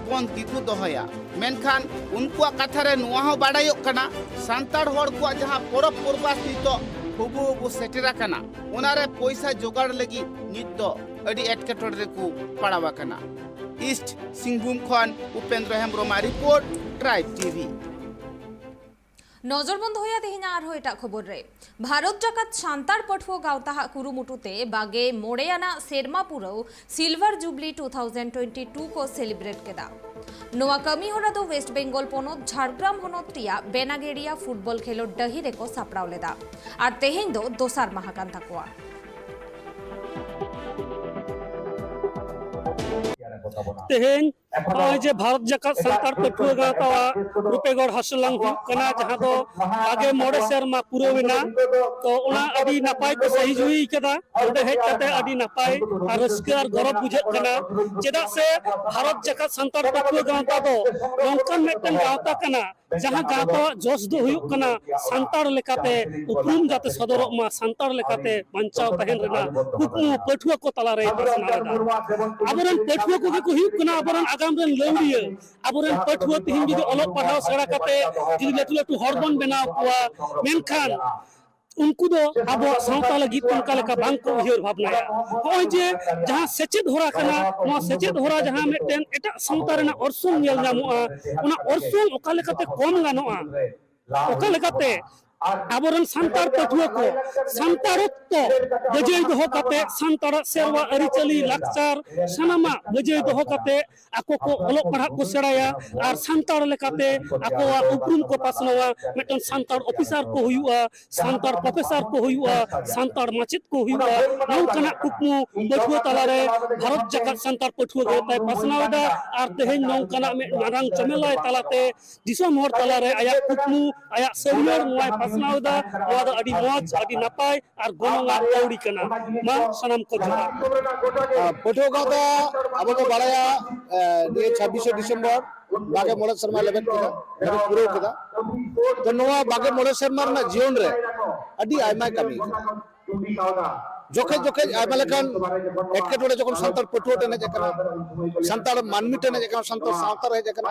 ᱵᱚᱱᱫ ᱜᱮᱠᱚ ᱫᱚᱦᱚᱭᱟ᱾ ᱢᱮᱱᱠᱷᱟᱱ ᱩᱱᱠᱩᱣᱟᱜ ᱠᱟᱛᱷᱟ ᱨᱮ ᱱᱚᱣᱟ ᱦᱚᱸ ᱵᱟᱰᱟᱭᱚᱜ ᱠᱟᱱᱟ, ᱥᱟᱱᱛᱟᱲ ᱦᱚᱲ ᱠᱚᱣᱟᱜ ᱡᱟᱦᱟᱸ ᱯᱚᱨᱚᱵᱽ ᱯᱚᱨᱵᱟᱥ ᱱᱤᱛᱚᱜ ᱦᱩᱵᱩ ᱦᱩᱵᱩ ᱥᱮᱴᱮᱨ ᱟᱠᱟᱱᱟ, ᱚᱱᱟᱨᱮ ᱯᱚᱭᱥᱟ ᱡᱚᱜᱟᱲ ᱞᱟᱹᱜᱤᱫ ᱱᱤᱛ ᱫᱚ ᱟᱹᱰᱤ ᱮᱴᱠᱮᱴᱚᱬᱮ ᱨᱮᱠᱚ ᱯᱟᱲᱟᱣ ᱟᱠᱟᱱᱟ᱾ ᱤᱥᱴ ᱥᱤᱝᱵᱷᱩᱢ ᱠᱷᱚᱱ ᱩᱯᱮᱱᱫᱨᱚ ᱦᱮᱢᱵᱨᱚᱢᱟᱜ ᱨᱤᱯᱳᱨᱴ, ᱴᱨᱟᱭᱤᱵᱽ ᱴᱤᱵᱷᱤ᱾ ᱱᱚᱡᱚᱨ ᱵᱚᱱ ᱫᱚᱦᱚᱭᱟ ᱛᱮᱦᱮᱧᱟᱜ ᱟᱨᱦᱚᱸ ᱮᱴᱟᱜ ᱠᱷᱚᱵᱚᱨ ᱨᱮ᱾ ᱵᱷᱟᱨᱚᱛ ᱡᱟᱠᱟᱛ ᱥᱟᱱᱛᱟᱲ ᱯᱟᱹᱴᱷᱩᱣᱟᱹ ᱜᱟᱶᱛᱟ ᱦᱟᱜ ᱠᱩᱨᱩᱢᱩᱴᱩ ᱛᱮ ᱵᱟᱜᱮ ᱢᱚᱬᱮ ᱟᱱᱟᱜ ᱥᱮᱨᱢᱟ ᱯᱩᱨᱟᱹᱣ silver jubilee two thousand twenty two ᱠᱚ ᱥᱮᱞᱤᱵᱨᱮᱴ ᱠᱮᱫᱟ᱾ ᱱᱚᱣᱟ ᱠᱟᱹᱢᱤ ᱦᱚᱨᱟ ᱫᱚ ᱣᱮᱥᱴ ᱵᱮᱝᱜᱚᱞ ᱯᱚᱱᱚᱛ ᱡᱷᱟᱲᱜᱨᱟᱢ ᱦᱚᱱᱚᱛ ᱨᱮᱭᱟᱜ ᱵᱮᱱᱟᱜᱮᱲᱤᱭᱟ ᱯᱷᱩᱴᱵᱚᱞ ᱠᱷᱮᱞᱳᱰ ᱰᱟᱹᱦᱤ ᱨᱮᱠᱚ ᱥᱟᱯᱲᱟᱣ ᱞᱮᱫᱟ ᱟᱨ ᱛᱮᱦᱮᱧ ᱫᱚ ᱫᱚᱥᱟᱨ ᱢᱟᱦᱟ ᱠᱟᱱ ᱛᱟᱠᱚᱣᱟ᱾ ᱛᱮᱦᱮᱧ ᱱᱚᱜᱼᱚᱭ ᱡᱮ ᱵᱷᱟᱨᱚᱛ ᱡᱟᱠᱟᱛ ᱥᱟᱱᱛᱟᱲ ᱯᱟᱹᱴᱷᱩᱣᱟᱹ ᱜᱟᱶᱛᱟᱣᱟᱜ ᱨᱩᱯᱮᱜᱚᱲ ᱦᱟᱥᱞᱟᱝ ᱦᱩᱭᱩᱜ ᱠᱟᱱᱟ, ᱡᱟᱦᱟᱸ ᱫᱚ ᱵᱟᱜᱮ ᱢᱚᱬᱮ ᱥᱮᱨᱢᱟ ᱯᱩᱨᱟᱹᱣ ᱮᱱᱟ, ᱛᱚ ᱚᱱᱟ ᱟᱹᱰᱤ ᱱᱟᱯᱟᱭ ᱠᱚ ᱥᱟᱹᱦᱤ ᱡᱩᱦᱤ ᱠᱟᱫᱟ᱾ ᱚᱸᱰᱮ ᱦᱮᱡ ᱠᱟᱛᱮ ᱟᱹᱰᱤ ᱱᱟᱯᱟᱭ ᱟᱨ ᱨᱟᱹᱥᱠᱟᱹ ᱟᱨ ᱜᱚᱨᱚᱵᱽ ᱵᱩᱡᱷᱟᱹᱜ ᱠᱟᱱᱟ, ᱪᱮᱫᱟᱜ ᱥᱮ ᱵᱷᱟᱨᱚᱛ ᱡᱟᱠᱟᱛ ᱥᱟᱱᱛᱟᱲ ᱯᱟᱹᱴᱷᱩᱣᱟᱹ ᱜᱟᱶᱛᱟ ᱫᱚ ᱱᱚᱝᱠᱟᱱ ᱢᱤᱫᱴᱮᱱ ᱜᱟᱶᱛᱟ ᱠᱟᱱᱟ, ᱡᱟᱦᱟᱸ ᱜᱟᱶᱛᱟᱣᱟᱜ ᱡᱚᱥ ᱫᱚ ᱦᱩᱭᱩᱜ ᱠᱟᱱᱟ ᱥᱟᱱᱛᱟᱲ ᱞᱮᱠᱟᱛᱮ ᱩᱯᱨᱩᱢ ᱡᱟᱛᱮ ᱥᱚᱫᱚᱨᱚᱜ ᱢᱟ, ᱥᱟᱱᱛᱟᱲ ᱞᱮᱠᱟᱛᱮ ᱵᱟᱧᱪᱟᱣ ᱛᱟᱦᱮᱱ ᱨᱮᱱᱟᱜ ᱠᱩᱠᱢᱩ ᱯᱟᱹᱴᱷᱩᱣᱟᱹ ᱠᱚ ᱛᱟᱞᱟᱨᱮ ᱯᱟᱥᱱᱟᱣ ᱮᱫᱟ᱾ ᱟᱵᱚᱨᱮᱱ ᱯᱟᱹᱴᱷᱩᱣᱟᱹ ᱠᱚᱜᱮ ᱠᱚ ᱦᱩᱭᱩᱜ ᱠᱟᱱᱟ ᱟᱵᱚᱨᱮᱱ ᱟᱜᱟᱢ ᱨᱮᱱ ᱞᱟᱹᱣᱲᱤᱭᱟᱹ᱾ ᱟᱵᱚᱨᱮᱱ ᱯᱟᱹᱴᱷᱩᱣᱟᱹ ᱛᱤᱦᱤᱧ ᱡᱩᱫᱤ ᱚᱞᱚᱜ ᱯᱟᱲᱦᱟᱣ ᱥᱮᱬᱟ ᱠᱟᱛᱮ ᱡᱩᱫᱤ ᱞᱟᱹᱴᱩ ᱞᱟᱹᱴᱩ ᱦᱚᱲ ᱵᱚᱱ ᱵᱮᱱᱟᱣ ᱠᱚᱣᱟ, ᱢᱮᱱᱠᱷᱟᱱ ᱩᱱᱠᱩ ᱫᱚ ᱟᱵᱚᱣᱟᱜ ᱥᱟᱶᱛᱟ ᱞᱟᱹᱜᱤᱫ ᱚᱱᱠᱟ ᱞᱮᱠᱟ ᱵᱟᱝ ᱠᱚ ᱩᱭᱦᱟᱹᱨ ᱵᱷᱟᱵᱽᱱᱟᱭᱟ᱾ ᱱᱚᱜᱼᱚᱭ ᱡᱮ ᱡᱟᱦᱟᱸ ᱥᱮᱪᱮᱫ ᱦᱚᱨᱟ ᱠᱟᱱᱟ, ᱱᱚᱣᱟ ᱥᱮᱪᱮᱫ ᱦᱚᱨᱟ ᱡᱟᱦᱟᱸ ᱢᱤᱫᱴᱮᱱ ᱮᱴᱟᱜ ᱥᱟᱶᱛᱟ ᱨᱮᱱᱟᱜ ᱚᱨᱥᱚᱝ ᱧᱮᱞ ᱧᱟᱢᱚᱜᱼᱟ, ᱚᱱᱟ ᱚᱨᱥᱚᱝ ᱚᱠᱟ ᱞᱮᱠᱟᱛᱮ ᱠᱚᱢ ᱜᱟᱱᱚᱜᱼᱟ, ᱚᱠᱟ ᱞᱮᱠᱟᱛᱮ ᱟᱵᱚᱨᱮᱱ ᱥᱟᱱᱛᱟᱲ ᱯᱟᱹᱴᱷᱩᱣᱟᱹ ᱠᱚ ᱥᱟᱱᱛᱟᱲᱚᱛᱛᱚ ᱵᱟᱹᱡᱟᱹᱭ ᱫᱚᱦᱚ ᱠᱟᱛᱮ, ᱥᱟᱱᱛᱟᱲᱟᱜ ᱥᱮᱨᱣᱟ, ᱟᱹᱨᱤᱪᱟᱹᱞᱤ, ᱞᱟᱠᱪᱟᱨ ᱥᱟᱱᱟᱢᱟᱜ ᱵᱟᱹᱡᱟᱹᱭ ᱫᱚᱦᱚ ᱠᱟᱛᱮ ᱟᱠᱚ ᱠᱚ ᱚᱞᱚᱜ ᱯᱟᱲᱦᱟᱜ ᱠᱚ ᱥᱮᱬᱟᱭᱟ ᱟᱨ ᱥᱟᱱᱛᱟᱲ ᱞᱮᱠᱟᱛᱮ ᱟᱠᱚᱣᱟᱜ ᱩᱯᱨᱩᱢ ᱠᱚ ᱯᱟᱥᱱᱟᱣᱟ᱾ ᱢᱤᱫᱴᱟᱝ ᱥᱟᱱᱛᱟᱲ ᱚᱯᱷᱤᱥᱟᱨ ᱠᱚ ᱦᱩᱭᱩᱜᱼᱟ, ᱥᱟᱱᱛᱟᱲ ᱯᱨᱚᱯᱷᱮᱥᱟᱨ ᱠᱚ ᱦᱩᱭᱩᱜᱼᱟ, ᱥᱟᱱᱛᱟᱲ ᱢᱟᱪᱮᱫ ᱠᱚ ᱦᱩᱭᱩᱜᱼᱟ᱾ ᱱᱚᱝᱠᱟᱱᱟᱜ ᱠᱩᱠᱢᱩ ᱯᱟᱹᱴᱷᱩᱣᱟᱹ ᱛᱟᱞᱟᱨᱮ ᱵᱷᱟᱨᱚᱛ ᱡᱟᱠᱟᱛ ᱥᱟᱱᱛᱟᱲ ᱯᱟᱹᱴᱷᱩᱣᱟᱹ ᱜᱟᱶᱛᱟᱭ ᱯᱟᱥᱱᱟᱣ ᱮᱫᱟ᱾ ᱟᱨ ᱛᱮᱦᱮᱧ ᱱᱚᱝᱠᱟᱱᱟᱜ ᱢᱤᱫ ᱢᱟᱨᱟᱝ ᱡᱚᱢᱮᱞᱟᱭ ᱛᱟᱞᱟᱛᱮ ᱫᱤᱥᱚᱢ ᱦᱚᱲ ᱛᱟᱞᱟᱨᱮ ᱟᱭᱟᱜ ᱠᱩᱠᱢᱩ, ᱟᱭᱟᱜ ᱥᱟᱹᱨᱭᱟᱹᱲ ᱱᱚᱣᱟᱭ ᱯᱟᱥᱱᱟᱣ ᱮᱫᱟ᱾ ᱱᱚᱣᱟ ᱫᱚ ᱟᱹᱰᱤ ᱢᱚᱡᱽ, ᱟᱹᱰᱤ ᱱᱟᱯᱟᱭ ᱟᱨ ᱜᱚᱱᱚᱝ ᱟᱱ ᱠᱟᱹᱣᱰᱤ ᱠᱟᱱᱟ᱾ ᱢᱟ ᱥᱟᱱᱟᱢ ᱠᱚ ᱡᱚᱦᱟᱨ᱾ ᱟᱨ ᱯᱟᱹᱴᱷᱩᱣᱟᱹ ᱜᱟᱶᱛᱟ ᱟᱵᱚ ᱠᱚ ᱵᱟᱲᱟᱭᱟ, ᱮ, ᱱᱤᱭᱟᱹ ᱪᱷᱟᱵᱵᱤᱥᱮ ᱰᱤᱥᱮᱢᱵᱚᱨ ᱵᱟᱜᱮ ᱢᱚᱬᱮ ᱥᱮᱨᱢᱟ ᱞᱮᱵᱮᱫ ᱠᱮᱫᱟ, ᱞᱮᱵᱮᱫ ᱯᱩᱨᱟᱹᱣ ᱠᱮᱫᱟ᱾ ᱛᱚ ᱱᱚᱣᱟ ᱵᱟᱜᱮ ᱢᱚᱬᱮ ᱥᱮᱨᱢᱟ ᱨᱮᱱᱟᱜ ᱡᱤᱭᱚᱱ ᱨᱮ ᱟᱹᱰᱤ ᱟᱭᱢᱟᱭ ᱠᱟᱹᱢᱤ ᱠᱟᱫᱟ᱾ ᱡᱚᱠᱷᱮᱡ ᱡᱚᱠᱷᱮᱡ ᱟᱭᱢᱟ ᱞᱮᱠᱟᱱ ᱮᱴᱠᱮᱴᱚᱬᱮ ᱡᱚᱠᱷᱚᱱ ᱥᱟᱱᱛᱟᱲ ᱯᱟᱹᱴᱷᱩᱣᱟᱹ ᱴᱷᱮᱱ ᱦᱮᱡ ᱟᱠᱟᱱᱟ, ᱥᱟᱱᱛᱟᱲ ᱢᱟᱹᱱᱢᱤ ᱴᱷᱮᱱ ᱦᱮᱡ ᱟᱠᱟᱱᱟ, ᱥᱟᱱᱛᱟᱲ ᱥᱟᱶᱛᱟ ᱨᱮ ᱦᱮᱡ ᱟᱠᱟᱱᱟ,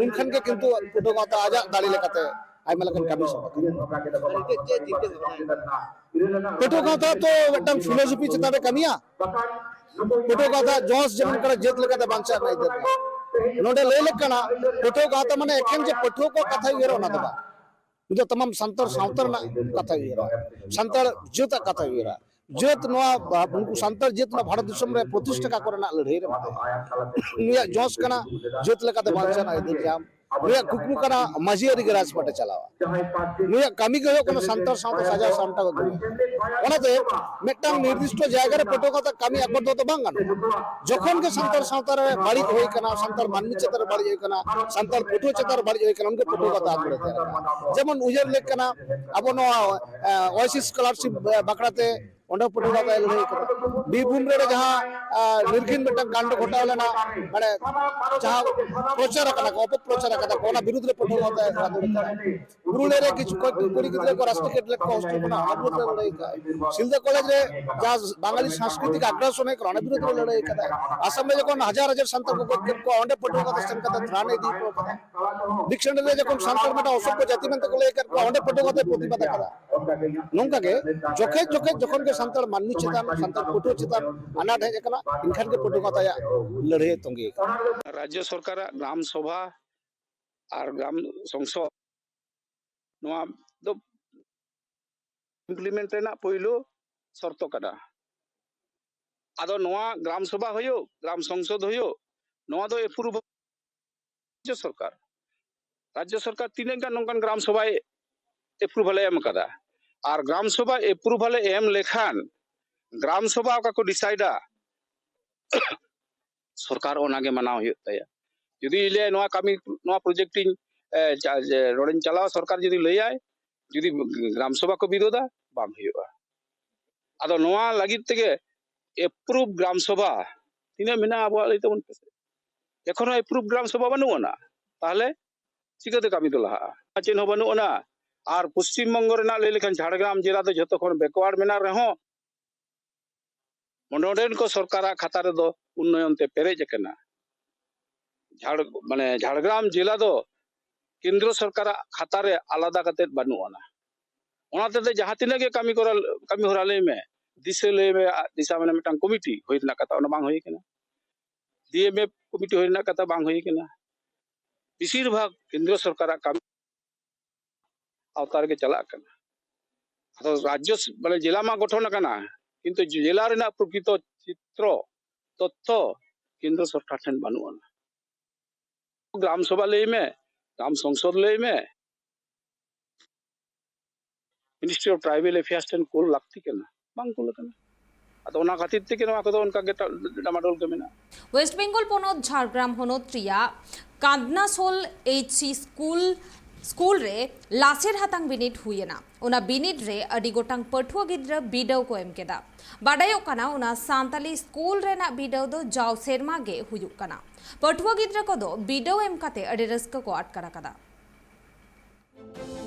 ᱩᱱᱠᱷᱟᱱ ᱜᱮ ᱠᱤᱱᱛᱩ ᱯᱟᱹᱴᱷᱩᱣᱟᱹ ᱜᱟᱶᱛᱟ ᱟᱡᱟᱜ ᱫᱟᱲᱮ ᱞᱮᱠᱟᱛᱮ ᱟᱭᱢᱟ ᱞᱮᱠᱟᱱ ᱠᱟᱹᱢᱤ ᱥᱟᱵ ᱟᱠᱟᱱᱟ᱾ ᱯᱟᱹᱴᱷᱩᱣᱟᱹ ᱜᱟᱶᱛᱟ ᱛᱚ ᱢᱤᱫᱴᱟᱝ ᱯᱷᱤᱞᱳᱥᱚᱯᱷᱤ ᱪᱮᱛᱟᱱ ᱨᱮ ᱠᱟᱹᱢᱤᱭᱟ᱾ ᱯᱟᱹᱴᱷᱩᱣᱟᱹ ᱜᱟᱶᱛᱟ ᱡᱚᱥ ᱡᱮᱢᱚᱱ ᱠᱟᱱᱟ, ᱡᱟᱹᱛ ᱞᱮᱠᱟᱛᱮ ᱵᱟᱧᱪᱟᱣ ᱨᱮᱱᱟᱜ ᱟᱹᱭᱫᱟᱹᱨ ᱠᱟᱱᱟ᱾ ᱱᱚᱰᱮ ᱞᱟᱹᱭ ᱞᱮᱠ ᱠᱟᱱᱟ, ᱯᱟᱹᱴᱷᱩᱣᱟᱹ ᱜᱟᱶᱛᱟ ᱢᱟᱱᱮ ᱮᱠᱷᱮᱱ ᱡᱮ ᱯᱟᱹᱴᱷᱩᱣᱟᱹ ᱠᱚᱣᱟᱜ ᱠᱟᱛᱷᱟᱭ ᱩᱭᱦᱟᱹᱨᱟ ᱚᱱᱟ ᱫᱚ ᱵᱟᱝ, ᱩᱱᱤ ᱫᱚ ᱛᱟᱢᱟᱢ ᱥᱟᱱᱛᱟᱲ ᱥᱟᱶᱛᱟ ᱨᱮᱱᱟᱜ ᱠᱟᱛᱷᱟᱭ ᱩᱭᱦᱟᱹᱨᱟ, ᱥᱟᱱᱛᱟᱲ ᱡᱟᱹᱛᱟᱜ ᱠᱟᱛᱷᱟᱭ ᱩᱭᱦᱟᱹᱨᱟ᱾ ᱡᱟᱹᱛ ᱱᱚᱣᱟ, ᱩᱱᱠᱩ ᱥᱟᱱᱛᱟᱲ ᱡᱟᱹᱛ ᱱᱚᱣᱟ ᱵᱷᱟᱨᱚᱛ ᱫᱤᱥᱚᱢ ᱨᱮ ᱯᱨᱚᱛᱤᱥᱴᱷᱟ ᱠᱟᱠᱚ ᱨᱮᱱᱟᱜ ᱞᱟᱹᱲᱦᱟᱹᱭ ᱨᱮ ᱢᱮᱱᱟᱭᱟ᱾ ᱩᱱᱤᱭᱟᱜ ᱡᱚᱥ ᱠᱟᱱᱟ ᱡᱟᱹᱛ ᱞᱮᱠᱟᱛᱮ ᱵᱟᱧᱪᱟᱣ ᱨᱮᱱᱟᱜ ᱟᱹᱭᱫᱟᱹᱨ ᱧᱟᱢ᱾ ᱩᱱᱤᱭᱟᱜ ᱠᱩᱠᱢᱩ ᱠᱟᱱᱟ ᱢᱟᱹᱡᱷᱤ ᱟᱹᱨᱤ ᱜᱮ ᱨᱟᱡᱽᱯᱟᱴ ᱮ ᱪᱟᱞᱟᱣᱟ᱾ ᱱᱩᱭᱟᱜ ᱠᱟᱹᱢᱤ ᱜᱮ ᱦᱩᱭᱩᱜ ᱠᱟᱱᱟ ᱥᱟᱱᱛᱟᱲ ᱥᱟᱶᱛᱟ ᱥᱟᱡᱟᱣ ᱥᱟᱢᱴᱟᱣ ᱟᱹᱜᱩ᱾ ᱚᱱᱟᱛᱮ ᱢᱤᱫᱴᱟᱝ ᱱᱤᱨᱫᱤᱥᱴᱚ ᱡᱟᱭᱜᱟ ᱨᱮ ᱯᱟᱹᱴᱷᱩᱣᱟᱹ ᱠᱟᱛᱮ ᱠᱟᱹᱢᱤ ᱟᱠᱚᱴ ᱫᱚ ᱵᱟᱝ ᱜᱟᱱᱚᱜᱼᱟ᱾ ᱡᱚᱠᱷᱚᱱ ᱜᱮ ᱥᱟᱱᱛᱟᱲ ᱥᱟᱶᱛᱟ ᱨᱮ ᱵᱟᱹᱲᱤᱡ ᱦᱩᱭ ᱠᱟᱱᱟ, ᱥᱟᱱᱛᱟᱲ ᱢᱟᱹᱱᱢᱤ ᱪᱮᱛᱟᱱ ᱨᱮ ᱵᱟᱹᱲᱤᱡ ᱦᱩᱭ ᱠᱟᱱᱟ, ᱥᱟᱱᱛᱟᱲ ᱯᱟᱹᱴᱷᱩᱣᱟᱹ ᱪᱮᱛᱟᱱ ᱨᱮ ᱵᱟᱹᱲᱤᱡ ᱦᱩᱭ ᱠᱟᱱᱟ, ᱩᱱᱠᱩ ᱯᱟᱹᱴᱷᱩᱣᱟᱹ ᱠᱟᱛᱮ ᱟᱠᱚᱴ ᱮ ᱛᱟᱦᱮᱸ ᱠᱟᱱᱟ᱾ ᱡᱮᱢᱚᱱ ᱩᱭᱦᱟᱹᱨ ᱞᱮᱠ ᱠᱟᱱᱟ, ᱟᱵᱚ ᱱᱚᱣᱟ, ᱮ, ᱳᱭᱮᱥᱤᱥ ᱥᱠᱚᱞᱟᱨᱥᱤᱯ, ᱮ, ᱵᱟᱠᱷᱨᱟᱛᱮ ᱚᱸᱰᱮ ᱯᱟᱹᱴᱷᱩᱣᱟᱹ ᱜᱟᱶᱛᱟ ᱞᱟᱹᱲᱦᱟᱹᱭ ᱠᱟᱱᱟ᱾ ᱵᱤᱨᱵᱷᱩᱢ ᱨᱮ ᱡᱟᱦᱟᱸ, ᱟ, ᱱᱤᱨᱜᱷᱤᱱ ᱢᱤᱫᱴᱟᱝ ᱠᱟᱱᱰ ᱜᱷᱚᱴᱟᱣ ᱞᱮᱱᱟ, ᱢᱟᱱᱮ ᱡᱟᱦᱟᱸ ᱯᱨᱚᱪᱟᱨ ᱟᱠᱟᱫᱟ ᱠᱚ, ᱚᱯᱚᱯᱨᱚᱪᱟᱨ ᱟᱠᱟᱫᱟ ᱠᱚ, ᱚᱱᱟ ᱵᱤᱨᱩᱫᱷ ᱨᱮ ᱯᱟᱹᱴᱷᱩᱣᱟᱹ ᱜᱟᱶᱛᱟ ᱟᱸᱫᱳᱲ ᱠᱟᱱᱟ᱾ ᱯᱩᱨᱩᱞᱤᱭᱟᱹ ᱨᱮ ᱠᱤᱪᱷᱩ ᱠᱚᱭᱮᱠ ᱠᱩᱲᱤ ᱜᱤᱫᱽᱨᱟᱹ ᱠᱚ ᱨᱟᱥᱴᱨᱤᱠᱮᱴ ᱞᱮᱫ ᱠᱚᱣᱟ ᱦᱳᱥᱴᱮᱞ ᱠᱷᱚᱱᱟᱜ, ᱚᱱᱟ ᱵᱤᱨᱩᱫᱷ ᱨᱮ ᱞᱟᱹᱲᱦᱟᱹᱭ ᱠᱟᱜᱼᱟ᱾ ᱥᱤᱞᱫᱟᱹ ᱠᱚᱞᱮᱡᱽ ᱨᱮ ᱡᱟᱦᱟᱸ ᱵᱟᱝᱟᱞᱤ ᱥᱟᱝᱥᱠᱨᱤᱛᱤᱠ ᱟᱜᱽᱨᱟᱥᱚᱱ ᱦᱩᱭᱩᱜ ᱠᱟᱱᱟ, ᱚᱱᱟ ᱵᱤᱨᱩᱫᱷ ᱨᱮ ᱞᱟᱹᱲᱦᱟᱹᱭ ᱠᱟᱫᱟ᱾ ᱟᱥᱟᱢ ᱨᱮ ᱡᱚᱠᱷᱚᱱ ᱦᱟᱡᱟᱨ ᱦᱟᱡᱟᱨ ᱥᱟᱱᱛᱟᱲ ᱠᱚ ᱜᱚᱡ ᱠᱮᱫ ᱠᱚᱣᱟ, ᱚᱸᱰᱮ ᱯᱟᱹᱴᱷᱩᱣᱟᱹ ᱜᱟᱶᱛᱟ ᱥᱮᱱ ᱠᱟᱛᱮ ᱫᱷᱟᱨᱱᱟ ᱤᱫᱤ ᱦᱚᱴᱚ ᱠᱟᱫᱟ᱾ ᱰᱤᱠᱥᱚᱱᱟᱨᱤ ᱨᱮ ᱡᱚᱠᱷᱚᱱ ᱥᱟᱱᱛᱟᱲ ᱢᱤᱫᱴᱟᱝ ᱚᱥᱚᱵᱷᱭᱚ ᱡᱟᱹᱛᱤ ᱢᱮᱱᱛᱮ ᱠᱚ ᱞᱟᱹᱭ ᱟᱠᱟᱫ ᱠᱚᱣᱟ, ᱚᱸᱰᱮ ᱯᱟᱹᱴᱷᱩᱣᱟᱹ ᱜᱟᱶᱛᱟᱭ ᱯᱨᱚᱛᱤᱵᱟᱫ ᱟᱠᱟᱫᱟ᱾ ᱱᱚᱝᱠᱟ ᱜᱮ ᱡᱚᱠᱷᱮᱡ ᱡᱚᱠᱷᱮᱡ ᱡᱚᱠᱷᱚᱱ ᱜᱮ ᱥᱟᱱᱛᱟᱲ ᱢᱟᱹᱱᱢᱤ ᱪᱮᱛᱟᱱ, ᱥᱟᱱᱛᱟᱲ ᱯᱟᱹᱴᱷᱩᱣᱟᱹ ᱪᱮᱛᱟᱱ ᱟᱱᱟᱴ ᱦᱮᱡ ᱟᱠᱟᱱᱟ, ᱮᱱᱠᱷᱟᱱ ᱜᱮ ᱯᱟᱹᱴᱷᱩᱣᱟᱹ ᱜᱟᱶᱛᱟ ᱟᱭᱟᱜ ᱞᱟᱹᱲᱦᱟᱹᱭ ᱛᱚᱸᱜᱮ ᱟᱠᱟᱫᱟ᱾ ᱨᱟᱡᱽᱡᱚ ᱥᱚᱨᱠᱟᱨᱟᱜ ᱜᱨᱟᱢ ᱥᱚᱵᱷᱟ ᱟᱨ ᱜᱨᱟᱢ ᱥᱚᱝᱥᱚᱫ ᱱᱚᱣᱟ ᱫᱚ ᱤᱢᱯᱞᱤᱢᱮᱱᱴ ᱨᱮᱱᱟᱜ ᱯᱳᱭᱞᱳ ᱥᱚᱨᱛᱚ ᱠᱟᱱᱟ᱾ ᱟᱫᱚ ᱱᱚᱣᱟ ᱜᱨᱟᱢ ᱥᱚᱵᱷᱟ ᱦᱩᱭᱩᱜ, ᱜᱨᱟᱢ ᱥᱚᱝᱥᱚᱫ ᱦᱩᱭᱩᱜ, ᱱᱚᱣᱟ ᱫᱚ ᱮᱯᱨᱩᱵᱷ ᱨᱟᱡᱽᱡᱚ ᱥᱚᱨᱠᱟᱨ᱾ ᱨᱟᱡᱽᱡᱚ ᱥᱚᱨᱠᱟᱨ ᱛᱤᱱᱟᱹᱜ ᱜᱟᱱ ᱱᱚᱝᱠᱟᱱ ᱜᱨᱟᱢ ᱥᱚᱵᱷᱟᱭ ᱮᱯᱨᱩᱵᱷᱟᱞ ᱮ ᱮᱢ ᱟᱠᱟᱫᱟ? ᱟᱨ ᱜᱨᱟᱢ ᱥᱚᱵᱷᱟ ᱮᱯᱨᱩᱵᱷᱟᱞ ᱮ ᱮᱢ ᱞᱮᱠᱷᱟᱱ ᱜᱨᱟᱢ ᱥᱚᱵᱷᱟ ᱚᱠᱟ ᱠᱚ ᱰᱤᱥᱟᱭᱤᱰᱟ, ᱥᱚᱨᱠᱟᱨ ᱚᱱᱟᱜᱮ ᱢᱟᱱᱟᱣ ᱦᱩᱭᱩᱜ ᱛᱟᱭᱟ᱾ ᱡᱩᱫᱤ ᱞᱟᱹᱭᱟ ᱱᱚᱣᱟ ᱠᱟᱹᱢᱤ, ᱱᱚᱣᱟ ᱯᱨᱚᱡᱮᱠᱴ ᱤᱧ, ᱮ, ᱪᱟ-, ᱡᱮ ᱱᱚᱰᱮᱧ ᱪᱟᱞᱟᱣᱟ, ᱥᱚᱨᱠᱟᱨ ᱡᱩᱫᱤ ᱞᱟᱹᱭᱟᱭ, ᱡᱩᱫᱤ ᱜᱨᱟᱢ ᱥᱚᱵᱷᱟ ᱠᱚ ᱵᱤᱨᱳᱫᱟ, ᱵᱟᱝ ᱦᱩᱭᱩᱜᱼᱟ᱾ ᱟᱫᱚ ᱱᱚᱣᱟ ᱞᱟᱹᱜᱤᱫ ᱛᱮᱜᱮ ᱮᱯᱨᱩᱵᱷ ᱜᱨᱟᱢ ᱥᱚᱵᱷᱟ ᱛᱤᱱᱟᱹᱜ ᱢᱮᱱᱟᱜᱼᱟ ᱟᱵᱚᱣᱟᱜ, ᱞᱟᱹᱭ ᱛᱟᱵᱚᱱ ᱯᱮᱥᱮ᱾ ᱮᱠᱷᱚᱱᱳ ᱮᱯᱨᱩᱵᱷ ᱜᱨᱟᱢ ᱥᱚᱵᱷᱟ ᱵᱟᱹᱱᱩᱜ ᱟᱱᱟ, ᱛᱟᱦᱚᱞᱮ ᱪᱤᱠᱟᱹᱛᱮ ᱠᱟᱹᱢᱤ ᱫᱚ ᱞᱟᱦᱟᱜᱼᱟ? ᱪᱮᱫ ᱦᱚᱸ ᱵᱟᱹᱱᱩᱜ ᱟᱱᱟ᱾ ᱟᱨ ᱯᱚᱥᱪᱤᱢ ᱵᱚᱝᱜᱚ ᱨᱮᱱᱟᱜ ᱞᱟᱹᱭ ᱞᱮᱠᱷᱟᱱ ᱡᱷᱟᱲᱜᱨᱟᱢ ᱡᱮᱞᱟ ᱫᱚ ᱡᱷᱚᱛᱚ ᱠᱷᱚᱱ ᱵᱮᱠᱣᱟᱨᱰ ᱢᱮᱱᱟᱜ ᱨᱮᱦᱚᱸ, ᱱᱚᱰᱮᱱ ᱠᱚ ᱥᱚᱨᱠᱟᱨᱟᱜ ᱠᱷᱟᱛᱟ ᱨᱮᱫᱚ ᱩᱱᱱᱚᱭᱚᱱ ᱛᱮ ᱯᱮᱨᱮᱡ ᱟᱠᱟᱱᱟ᱾ ᱡᱷᱟᱲ-, ᱢᱟᱱᱮ ᱡᱷᱟᱲᱜᱨᱟᱢ ᱡᱮᱞᱟ ᱫᱚ ᱠᱮᱱᱫᱨᱚ ᱥᱚᱨᱠᱟᱨᱟᱜ ᱠᱷᱟᱛᱟ ᱨᱮ ᱟᱞᱟᱫᱟ ᱠᱟᱛᱮ ᱵᱟᱹᱱᱩᱜ ᱟᱱᱟ᱾ ᱚᱱᱟ ᱛᱮᱫᱚ ᱡᱟᱦᱟᱸ ᱛᱤᱱᱟᱹᱜ ᱜᱮ ᱠᱟᱹᱢᱤ ᱠᱚᱨᱟ, ᱠᱟᱹᱢᱤ ᱦᱚᱨᱟ ᱞᱟᱹᱭ ᱢᱮ, ᱫᱤᱥᱟᱹ ᱞᱟᱹᱭ ᱢᱮ, ᱟ-, ᱫᱤᱥᱟ ᱢᱟᱱᱮ ᱢᱤᱫᱴᱟᱝ ᱠᱚᱢᱤᱴᱤ ᱦᱩᱭ ᱨᱮᱱᱟᱜ ᱠᱟᱛᱷᱟ, ᱚᱱᱟ ᱵᱟᱝ ᱦᱩᱭ ᱠᱟᱱᱟ᱾ ᱰᱤ ᱮᱢ ᱮᱯᱷ ᱠᱚᱢᱤᱴᱤ ᱦᱩᱭ ᱨᱮᱱᱟᱜ ᱠᱟᱛᱷᱟ ᱵᱟᱝ ᱦᱩᱭ ᱠᱟᱱᱟ᱾ ᱵᱮᱥᱤᱨ ᱵᱷᱟᱜᱽ ᱠᱮᱱᱫᱨᱚ ᱥᱚᱨᱠᱟᱨᱟᱜ ᱠᱟᱹᱢᱤ ᱟᱣᱛᱟ ᱨᱮᱜᱮ ᱪᱟᱞᱟᱜ ᱠᱟᱱᱟ᱾ ᱟᱫᱚ ᱨᱟᱡᱽᱡᱚ ᱥ-, ᱢᱟᱱᱮ ᱡᱮᱞᱟ ᱢᱟ ᱜᱚᱴᱷᱚᱱ ᱟᱠᱟᱱᱟ, ᱠᱤᱱᱛᱩ ᱡᱮᱞᱟ ᱨᱮᱱᱟᱜ ᱯᱨᱚᱠᱨᱤᱛᱚ ᱪᱤᱛᱨᱚ, ᱛᱚᱛᱛᱷᱚ ᱠᱮᱱᱫᱨᱚ ᱥᱚᱨᱠᱟᱨ ᱴᱷᱮᱱ ᱵᱟᱹᱱᱩᱜ ᱟᱱᱟ᱾ ᱜᱨᱟᱢ ᱥᱚᱵᱷᱟ ᱞᱟᱹᱭ ᱢᱮ, ᱜᱨᱟᱢ ᱥᱚᱝᱥᱚᱫ ᱞᱟᱹᱭ ᱢᱮ, ᱢᱤᱱᱤᱥᱴᱨᱤ ᱚᱯᱷ ᱴᱨᱟᱭᱵᱮᱞ ᱮᱯᱷᱮᱭᱟᱨᱥ ᱴᱷᱮᱱ ᱠᱩᱞ ᱞᱟᱹᱠᱛᱤ ᱠᱟᱱᱟ, ᱵᱟᱝ ᱠᱩᱞ ᱟᱠᱟᱱᱟ᱾ ᱟᱫᱚ ᱚᱱᱟ ᱠᱷᱟᱹᱛᱤᱨ ᱛᱮᱜᱮ ᱱᱚᱣᱟ ᱠᱚᱫᱚ ᱚᱱᱠᱟ ᱜᱮ ᱰᱟ-, ᱰᱟᱢᱟᱰᱳᱞ ᱜᱮ ᱢᱮᱱᱟᱜᱼᱟ᱾ ᱳᱭᱮᱥᱴ ᱵᱮᱝᱜᱚᱞ ᱯᱚᱱᱚᱛ ᱡᱷᱟᱲᱜᱨᱟᱢ ᱦᱚᱱᱚᱛ ᱨᱮᱭᱟᱜ ᱠᱟᱫᱱᱟᱥᱳᱞ ᱮᱭᱤᱪ ᱥᱤ ᱥᱠᱩᱞ, ᱥᱠᱩᱞ ᱨᱮ ᱞᱟᱥᱮᱨ ᱦᱟᱛᱟᱝ ᱵᱤᱱᱤᱰ ᱦᱩᱭ ᱮᱱᱟ᱾ ᱚᱱᱟ ᱵᱤᱱᱤᱰ ᱨᱮ ᱟᱹᱰᱤ ᱜᱚᱴᱟᱝ ᱯᱟᱹᱴᱷᱩᱣᱟᱹ ᱜᱤᱫᱽᱨᱟᱹ ᱵᱤᱰᱟᱹᱣ ᱠᱚ ᱮᱢ ᱠᱮᱫᱟ᱾ ᱵᱟᱰᱟᱭᱚᱜ ᱠᱟᱱᱟ, ᱚᱱᱟ ᱥᱟᱱᱛᱟᱞᱤ ᱥᱠᱩᱞ ᱨᱮᱱᱟᱜ ᱵᱤᱰᱟᱹᱣ ᱫᱚ ᱡᱟᱣ ᱥᱮᱨᱢᱟ ᱜᱮ ᱦᱩᱭᱩᱜ ᱠᱟᱱᱟ᱾ ᱯᱟᱹᱴᱷᱩᱣᱟᱹ ᱜᱤᱫᱽᱨᱟᱹ ᱠᱚᱫᱚ ᱵᱤᱰᱟᱹᱣ ᱮᱢ ᱠᱟᱛᱮ ᱟᱹᱰᱤ ᱨᱟᱹᱥᱠᱟᱹ ᱠᱚ ᱟᱴᱠᱟᱨ ᱟᱠᱟᱫᱟ᱾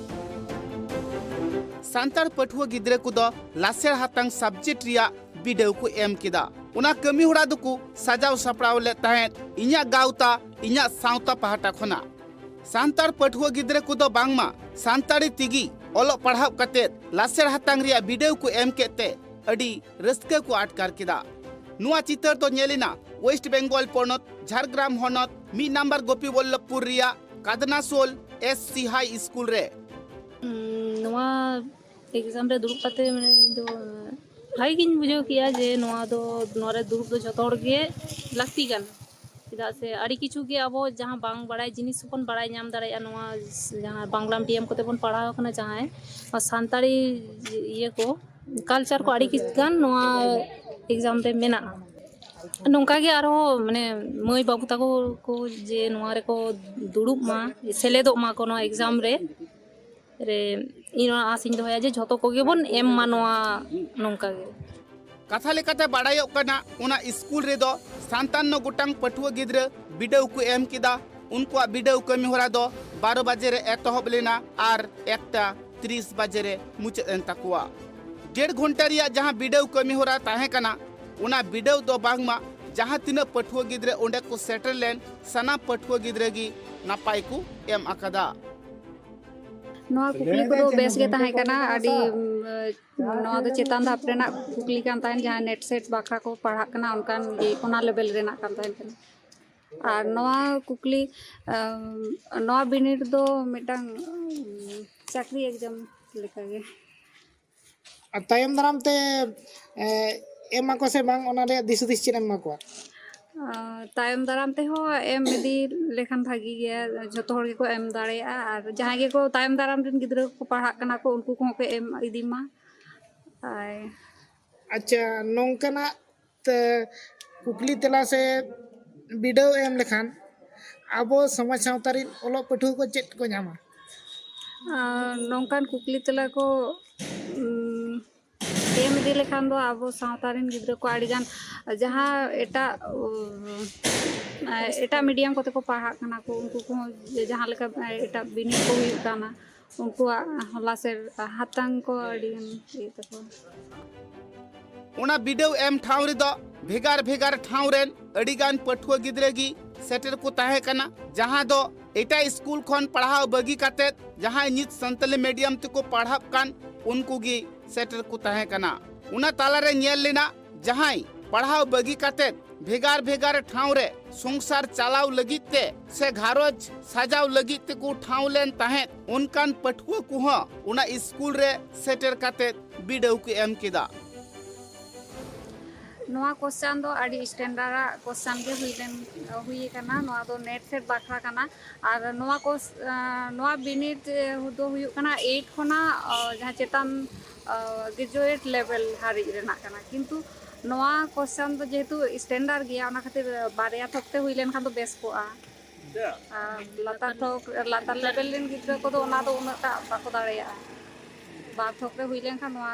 ᱥᱟᱱᱛᱟᱲ ᱯᱟᱹᱴᱷᱩᱣᱟᱹ ᱜᱤᱫᱽᱨᱟᱹ ᱠᱚᱫᱚ ᱞᱟᱥᱮᱨ ᱦᱟᱛᱟᱝ ᱥᱟᱵᱡᱮᱠᱴ ᱨᱮᱭᱟᱜ ᱵᱤᱰᱟᱹᱣ ᱠᱚ ᱮᱢ ᱠᱮᱫᱟ᱾ ᱚᱱᱟ ᱠᱟᱹᱢᱤ ᱦᱚᱨᱟ ᱫᱚᱠᱚ ᱥᱟᱡᱟᱣ ᱥᱟᱯᱲᱟᱣ ᱞᱮᱫ ᱛᱟᱦᱮᱸᱫ ᱤᱧᱟᱹᱜ ᱜᱟᱶᱛᱟ, ᱤᱧᱟᱹᱜ ᱥᱟᱶᱛᱟ ᱯᱟᱦᱴᱟ ᱠᱷᱚᱱᱟᱜ᱾ ᱥᱟᱱᱛᱟᱲ ᱯᱟᱹᱴᱷᱩᱣᱟᱹ ᱜᱤᱫᱽᱨᱟᱹ ᱠᱚᱫᱚ ᱵᱟᱝᱢᱟ ᱥᱟᱱᱛᱟᱲᱤ ᱛᱮᱜᱮ ᱚᱞᱚᱜ ᱯᱟᱲᱦᱟᱣ ᱠᱟᱛᱮᱫ ᱞᱟᱥᱮᱨ ᱦᱟᱛᱟᱝ ᱨᱮᱭᱟᱜ ᱵᱤᱰᱟᱹᱣ ᱠᱚ ᱮᱢ ᱠᱮᱫ ᱛᱮ ᱟᱹᱰᱤ ᱨᱟᱹᱥᱠᱟᱹ ᱠᱚ ᱟᱴᱠᱟᱨ ᱠᱮᱫᱟ᱾ ᱱᱚᱣᱟ ᱪᱤᱛᱟᱹᱨ ᱫᱚ ᱧᱮᱞ ᱮᱱᱟ ᱳᱭᱮᱥᱴ ᱵᱮᱝᱜᱚᱞ ᱯᱚᱱᱚᱛ ᱡᱷᱟᱲᱜᱨᱟᱢ ᱦᱚᱱᱚᱛ ᱢᱤᱫ ᱱᱟᱢᱵᱟᱨ ᱜᱳᱯᱤᱵᱚᱞᱞᱚᱵᱷᱯᱩᱨ ᱨᱮᱭᱟᱜ ᱠᱟᱫᱱᱟᱥᱳᱞ ᱮᱥ ᱥᱤ ᱦᱟᱭ ᱥᱠᱩᱞ ᱨᱮ᱾ ᱱᱚᱣᱟ ᱮᱠᱡᱟᱢ ᱨᱮ ᱫᱩᱲᱩᱵ ᱠᱟᱛᱮ ᱢᱟᱱᱮ ᱤᱧ ᱫᱚ ᱵᱷᱟᱜᱮ ᱜᱤᱧ ᱵᱩᱡᱷᱟᱹᱣ ᱠᱮᱜᱼᱟ ᱡᱮ ᱱᱚᱣᱟ ᱫᱚ, ᱱᱚᱣᱟ ᱨᱮ ᱫᱩᱲᱩᱵ ᱫᱚ ᱡᱷᱚᱛᱚ ᱦᱚᱲ ᱜᱮ ᱞᱟᱹᱠᱛᱤ ᱠᱟᱱᱟ᱾ ᱪᱮᱫᱟᱜ ᱥᱮ ᱟᱹᱰᱤ ᱠᱤᱪᱷᱩ ᱜᱮ ᱟᱵᱚ ᱡᱟᱦᱟᱸ ᱵᱟᱝ ᱵᱟᱲᱟᱭ ᱡᱤᱱᱤᱥ ᱵᱚᱱ ᱵᱟᱲᱟᱭ ᱧᱟᱢ ᱫᱟᱲᱮᱭᱟᱜᱼᱟ᱾ ᱱᱚᱣᱟ ᱡᱟᱦᱟᱸ ᱵᱟᱝᱞᱟ ᱢᱤᱰᱤᱭᱟᱢ ᱠᱚᱛᱮ ᱵᱚᱱ ᱯᱟᱲᱦᱟᱣ ᱟᱠᱟᱱᱟ, ᱡᱟᱦᱟᱸᱭ ᱥᱟᱱᱛᱟᱲᱤ ᱤᱭᱟᱹ ᱠᱚ, ᱠᱟᱞᱪᱟᱨ ᱠᱚ ᱟᱹᱰᱤ ᱜᱟᱱ ᱱᱚᱣᱟ ᱮᱠᱡᱟᱢ ᱨᱮ ᱢᱮᱱᱟᱜᱼᱟ᱾ ᱱᱚᱝᱠᱟ ᱜᱮ ᱟᱨᱦᱚᱸ ᱢᱟᱱᱮ ᱢᱟᱹᱭ ᱵᱟᱹᱵᱩ ᱛᱟᱠᱚ ᱠᱚ ᱡᱮ ᱱᱚᱣᱟ ᱨᱮᱠᱚ ᱫᱩᱲᱩᱵ ᱢᱟ, ᱥᱮᱞᱮᱫᱚᱜ ᱢᱟ ᱠᱚ ᱱᱚᱣᱟ ᱮᱠᱡᱟᱢ ᱨᱮ, ᱨᱮ ᱤᱧ ᱱᱚᱣᱟ ᱟᱥ ᱤᱧ ᱫᱚᱦᱚᱭᱟ ᱡᱮ ᱡᱷᱚᱛᱚ ᱠᱚᱜᱮ ᱵᱚᱱ ᱮᱢ ᱢᱟ ᱱᱚᱣᱟ ᱱᱚᱝᱠᱟ ᱜᱮ᱾ ᱠᱟᱛᱷᱟ ᱞᱮᱠᱟᱛᱮ ᱵᱟᱲᱟᱭᱚᱜ ᱠᱟᱱᱟ, ᱚᱱᱟ ᱥᱠᱩᱞ ᱨᱮᱫᱚ ᱥᱟᱛᱟᱱᱱᱚ ᱜᱚᱴᱟᱝ ᱯᱟᱹᱴᱷᱩᱣᱟᱹ ᱜᱤᱫᱽᱨᱟᱹ ᱵᱤᱰᱟᱹᱣ ᱠᱚ ᱮᱢ ᱠᱮᱫᱟ᱾ ᱩᱱᱠᱩᱣᱟᱜ ᱵᱤᱰᱟᱹᱣ ᱠᱟᱹᱢᱤ ᱦᱚᱨᱟ ᱫᱚ ᱵᱟᱨᱚ ᱵᱟᱡᱮ ᱨᱮ ᱮᱛᱚᱦᱚᱵ ᱞᱮᱱᱟ ᱟᱨ ᱮᱠᱴᱟ ᱛᱤᱨᱤᱥ ᱵᱟᱡᱮ ᱨᱮ ᱢᱩᱪᱟᱹᱫ ᱮᱱ ᱛᱟᱠᱚᱣᱟ᱾ ᱰᱮᱲ ᱜᱷᱚᱱᱴᱟ ᱨᱮᱭᱟᱜ ᱡᱟᱦᱟᱸ ᱵᱤᱰᱟᱹᱣ ᱠᱟᱹᱢᱤ ᱦᱚᱨᱟ ᱛᱟᱦᱮᱸ ᱠᱟᱱᱟ, ᱚᱱᱟ ᱵᱤᱰᱟᱹᱣ ᱫᱚ ᱵᱟᱝᱢᱟ ᱡᱟᱦᱟᱸ ᱛᱤᱱᱟᱹᱜ ᱯᱟᱹᱴᱷᱩᱣᱟᱹ ᱜᱤᱫᱽᱨᱟᱹ ᱚᱸᱰᱮ ᱠᱚ ᱥᱮᱴᱮᱨ ᱞᱮᱱ, ᱥᱟᱱᱟᱢ ᱯᱟᱹᱴᱷᱩᱣᱟᱹ ᱜᱤᱫᱽᱨᱟᱹ ᱜᱮ ᱱᱟᱯᱟᱭ ᱠᱚ ᱮᱢ ᱟᱠᱟᱫᱟ᱾ ᱱᱚᱣᱟ ᱠᱩᱠᱞᱤ ᱠᱚᱫᱚ ᱵᱮᱥ ᱜᱮ ᱛᱟᱦᱮᱸ ᱠᱟᱱᱟ, ᱟᱹᱰᱤ, ᱩᱢ, ᱱᱚᱣᱟ ᱫᱚ ᱪᱮᱛᱟᱱ ᱫᱷᱟᱯ ᱨᱮᱱᱟᱜ ᱠᱩᱠᱞᱤ ᱠᱟᱱ ᱛᱟᱦᱮᱸᱱ, ᱡᱟᱦᱟᱸ ᱱᱮᱴ ᱥᱮᱴ ᱵᱟᱠᱷᱨᱟ ᱠᱚ ᱯᱟᱲᱦᱟᱜ ᱠᱟᱱᱟ, ᱚᱱᱠᱟᱱ ᱜᱮ, ᱚᱱᱟ ᱞᱮᱵᱮᱞ ᱨᱮᱱᱟᱜ ᱠᱟᱱ ᱛᱟᱦᱮᱸᱱ ᱠᱟᱱᱟ᱾ ᱟᱨ ᱱᱚᱣᱟ ᱠᱩᱠᱞᱤ, ᱟᱢ, ᱱᱚᱣᱟ ᱵᱤᱱᱤᱰ ᱫᱚ ᱢᱤᱫᱴᱟᱝ, ᱩᱢ, ᱪᱟᱹᱠᱨᱤ ᱮᱠᱡᱟᱢ ᱞᱮᱠᱟᱜᱮ᱾ ᱟᱨ ᱛᱟᱭᱚᱢ ᱫᱟᱨᱟᱢ ᱛᱮ, ᱮ, ᱮᱢ ᱟᱠᱚ ᱥᱮ ᱵᱟᱝ, ᱚᱱᱟ ᱨᱮᱭᱟᱜ ᱫᱤᱥ ᱦᱩᱫᱤᱥ ᱪᱮᱫ ᱮᱢ ᱮᱢᱟ ᱠᱚᱣᱟ? ᱟᱨ ᱛᱟᱭᱚᱢ ᱫᱟᱨᱟᱢ ᱛᱮᱦᱚᱸ ᱮᱢ ᱤᱫᱤ ᱞᱮᱠᱷᱟᱱ ᱵᱷᱟᱹᱜᱤ ᱜᱮᱭᱟ, ᱡᱷᱚᱛᱚ ᱦᱚᱲ ᱜᱮᱠᱚ ᱮᱢ ᱫᱟᱲᱮᱭᱟᱜᱼᱟ᱾ ᱟᱨ ᱡᱟᱦᱟᱸᱭ ᱜᱮᱠᱚ ᱛᱟᱭᱚᱢ ᱫᱟᱨᱟᱢ ᱨᱮᱱ ᱜᱤᱫᱽᱨᱟᱹ ᱠᱚᱠᱚ ᱯᱟᱲᱦᱟᱜ ᱠᱟᱱᱟ ᱠᱚ, ᱩᱱᱠᱩ ᱠᱚᱦᱚᱸ ᱠᱚ ᱮᱢ ᱤᱫᱤ ᱢᱟ᱾ ᱟᱨ ᱟᱪᱪᱷᱟ, ᱱᱚᱝᱠᱟᱱᱟᱜ ᱛᱮ ᱠᱩᱠᱞᱤ ᱛᱮᱞᱟ ᱥᱮ ᱵᱤᱰᱟᱹᱣ ᱮᱢ ᱞᱮᱠᱷᱟᱱ ᱟᱵᱚ ᱥᱚᱢᱟᱡᱽ ᱥᱟᱶᱛᱟ ᱨᱮᱱ ᱚᱞᱚᱜ ᱯᱟᱹᱴᱷᱩᱣᱟᱹ ᱠᱚ ᱪᱮᱫ ᱠᱚ ᱧᱟᱢᱟ? ᱟᱨ ᱱᱚᱝᱠᱟᱱ ᱠᱩᱠᱞᱤ ᱛᱮᱞᱟ ᱠᱚ, ᱩᱢ, ᱮᱢ ᱤᱫᱤ ᱞᱮᱠᱷᱟᱱ ᱫᱚ ᱟᱵᱚ ᱥᱟᱶᱛᱟ ᱨᱮᱱ ᱜᱤᱫᱽᱨᱟᱹ ᱠᱚ ᱟᱹᱰᱤᱜᱟᱱ ᱡᱟᱦᱟᱸ ᱮᱴᱟᱜ, ᱩ, ᱮᱴᱟᱜ ᱢᱤᱰᱤᱭᱟᱢ ᱠᱚᱛᱮ ᱠᱚ ᱯᱟᱲᱦᱟᱜ ᱠᱟᱱᱟ ᱠᱚ, ᱩᱱᱠᱩ ᱠᱚᱦᱚᱸ ᱡᱟᱦᱟᱸ ᱞᱮᱠᱟ ᱮᱴᱟᱜ ᱵᱤᱱᱤᱰ ᱠᱚ ᱦᱩᱭᱩᱜ ᱠᱟᱱᱟ, ᱩᱱᱠᱩᱣᱟᱜ ᱦᱚᱞᱟᱥ ᱮᱨ ᱦᱟᱛᱟᱝ ᱠᱚ ᱟᱹᱰᱤᱜᱟᱱ ᱤᱭᱟᱹᱜ ᱛᱟᱠᱚᱣᱟ᱾ ᱚᱱᱟ ᱵᱤᱰᱟᱹᱣ ᱮᱢ ᱴᱷᱟᱶ ᱨᱮᱫᱚ ᱵᱷᱮᱜᱟᱨ ᱵᱷᱮᱜᱟᱨ ᱴᱷᱟᱶ ᱨᱮᱱ ᱟᱹᱰᱤᱜᱟᱱ ᱯᱟᱹᱴᱷᱩᱣᱟᱹ ᱜᱤᱫᱽᱨᱟᱹ ᱜᱮ ᱥᱮᱴᱮᱨ ᱠᱚ ᱛᱟᱦᱮᱸ ᱠᱟᱱᱟ, ᱡᱟᱦᱟᱸ ᱫᱚ ᱮᱴᱟᱜ ᱥᱠᱩᱞ ᱠᱷᱚᱱ ᱯᱟᱲᱦᱟᱣ ᱵᱟᱹᱜᱤ ᱠᱟᱛᱮᱫ ᱡᱟᱦᱟᱸᱭ ᱱᱤᱛ ᱥᱟᱱᱛᱟᱞᱤ ᱢᱤᱰᱤᱭᱟᱢ ᱛᱮᱠᱚ ᱯᱟᱲᱦᱟᱜ ᱠᱟᱱ, ᱩᱱᱠᱩ ᱜᱮ ᱥᱮᱴᱮᱨ ᱠᱚ ᱛᱟᱦᱮᱸ ᱠᱟᱱᱟ᱾ ᱚᱱᱟ ᱛᱟᱞᱟᱨᱮ ᱧᱮᱞ ᱞᱮᱱᱟ, ᱡᱟᱦᱟᱸᱭ ᱯᱟᱲᱦᱟᱣ ᱵᱟᱹᱜᱤ ᱠᱟᱛᱮᱫ ᱵᱷᱮᱜᱟᱨ ᱵᱷᱮᱜᱟᱨ ᱴᱷᱟᱶ ᱨᱮ ᱥᱚᱝᱥᱟᱨ ᱪᱟᱞᱟᱣ ᱞᱟᱹᱜᱤᱫ ᱛᱮ ᱥᱮ ᱜᱷᱟᱨᱚᱸᱡᱽ ᱥᱟᱡᱟᱣ ᱞᱟᱹᱜᱤᱫ ᱛᱮᱠᱚ ᱴᱷᱟᱶ ᱞᱮᱱ ᱛᱟᱦᱮᱸᱫ, ᱚᱱᱠᱟᱱ ᱯᱟᱹᱴᱷᱩᱣᱟᱹ ᱠᱚᱦᱚᱸ ᱚᱱᱟ ᱥᱠᱩᱞ ᱨᱮ ᱥᱮᱴᱮᱨ ᱠᱟᱛᱮ ᱵᱤᱰᱟᱹᱣ ᱠᱚ ᱮᱢ ᱠᱮᱫᱟ᱾ ᱱᱚᱣᱟ ᱠᱚᱥᱪᱟᱱ ᱫᱚ ᱟᱹᱰᱤ ᱥᱴᱮᱱᱰᱟᱨᱰ ᱟᱜ ᱠᱚᱥᱪᱟᱱ ᱜᱮ ᱦᱩᱭ ᱞᱮᱱ ᱦᱩᱭ ᱟᱠᱟᱱᱟ᱾ ᱱᱚᱣᱟ ᱫᱚ ᱱᱮᱴ ᱥᱮᱴ ᱵᱟᱠᱷᱨᱟ ᱠᱟᱱᱟ᱾ ᱟᱨ ᱱᱚᱣᱟ ᱠᱚᱥ ᱱᱚᱣᱟ ᱵᱤᱱᱤᱰ ᱫᱚ ᱦᱩᱭᱩᱜ ᱠᱟᱱᱟ ᱮᱭᱤᱴ ᱠᱷᱚᱱᱟᱜ ᱡᱟᱦᱟᱸ ᱪᱮᱛᱟᱱ ᱜᱨᱮᱡᱩᱭᱮᱴ ᱞᱮᱵᱮᱞ ᱦᱟᱹᱨᱤᱡ ᱨᱮᱱᱟᱜ ᱠᱟᱱᱟ᱾ ᱠᱤᱱᱛᱩ ᱱᱚᱣᱟ ᱠᱚᱥᱪᱟᱱ ᱫᱚ ᱡᱮᱦᱮᱛᱩ ᱥᱴᱮᱱᱰᱟᱨᱰ ᱜᱮᱭᱟ, ᱚᱱᱟ ᱠᱷᱟᱹᱛᱤᱨ ᱵᱟᱨᱭᱟ ᱛᱷᱚᱠ ᱛᱮ ᱦᱩᱭ ᱞᱮᱱᱠᱷᱟᱱ ᱫᱚ ᱵᱮᱥ ᱠᱚᱜᱼᱟ᱾ ᱟᱨ ᱞᱟᱛᱟᱨ ᱛᱷᱚᱠ ᱞᱟᱛᱟᱨ ᱞᱮᱵᱮᱞ ᱨᱮᱱ ᱜᱤᱫᱽᱨᱟᱹ ᱠᱚᱫᱚ ᱚᱱᱟ ᱫᱚ ᱩᱱᱟᱹᱜ ᱴᱟᱜ ᱵᱟᱠᱚ ᱫᱟᱲᱮᱭᱟᱜᱼᱟ᱾ ᱵᱟᱨ ᱛᱷᱚᱠ ᱨᱮ ᱦᱩᱭ ᱞᱮᱱᱠᱷᱟᱱ ᱱᱚᱣᱟ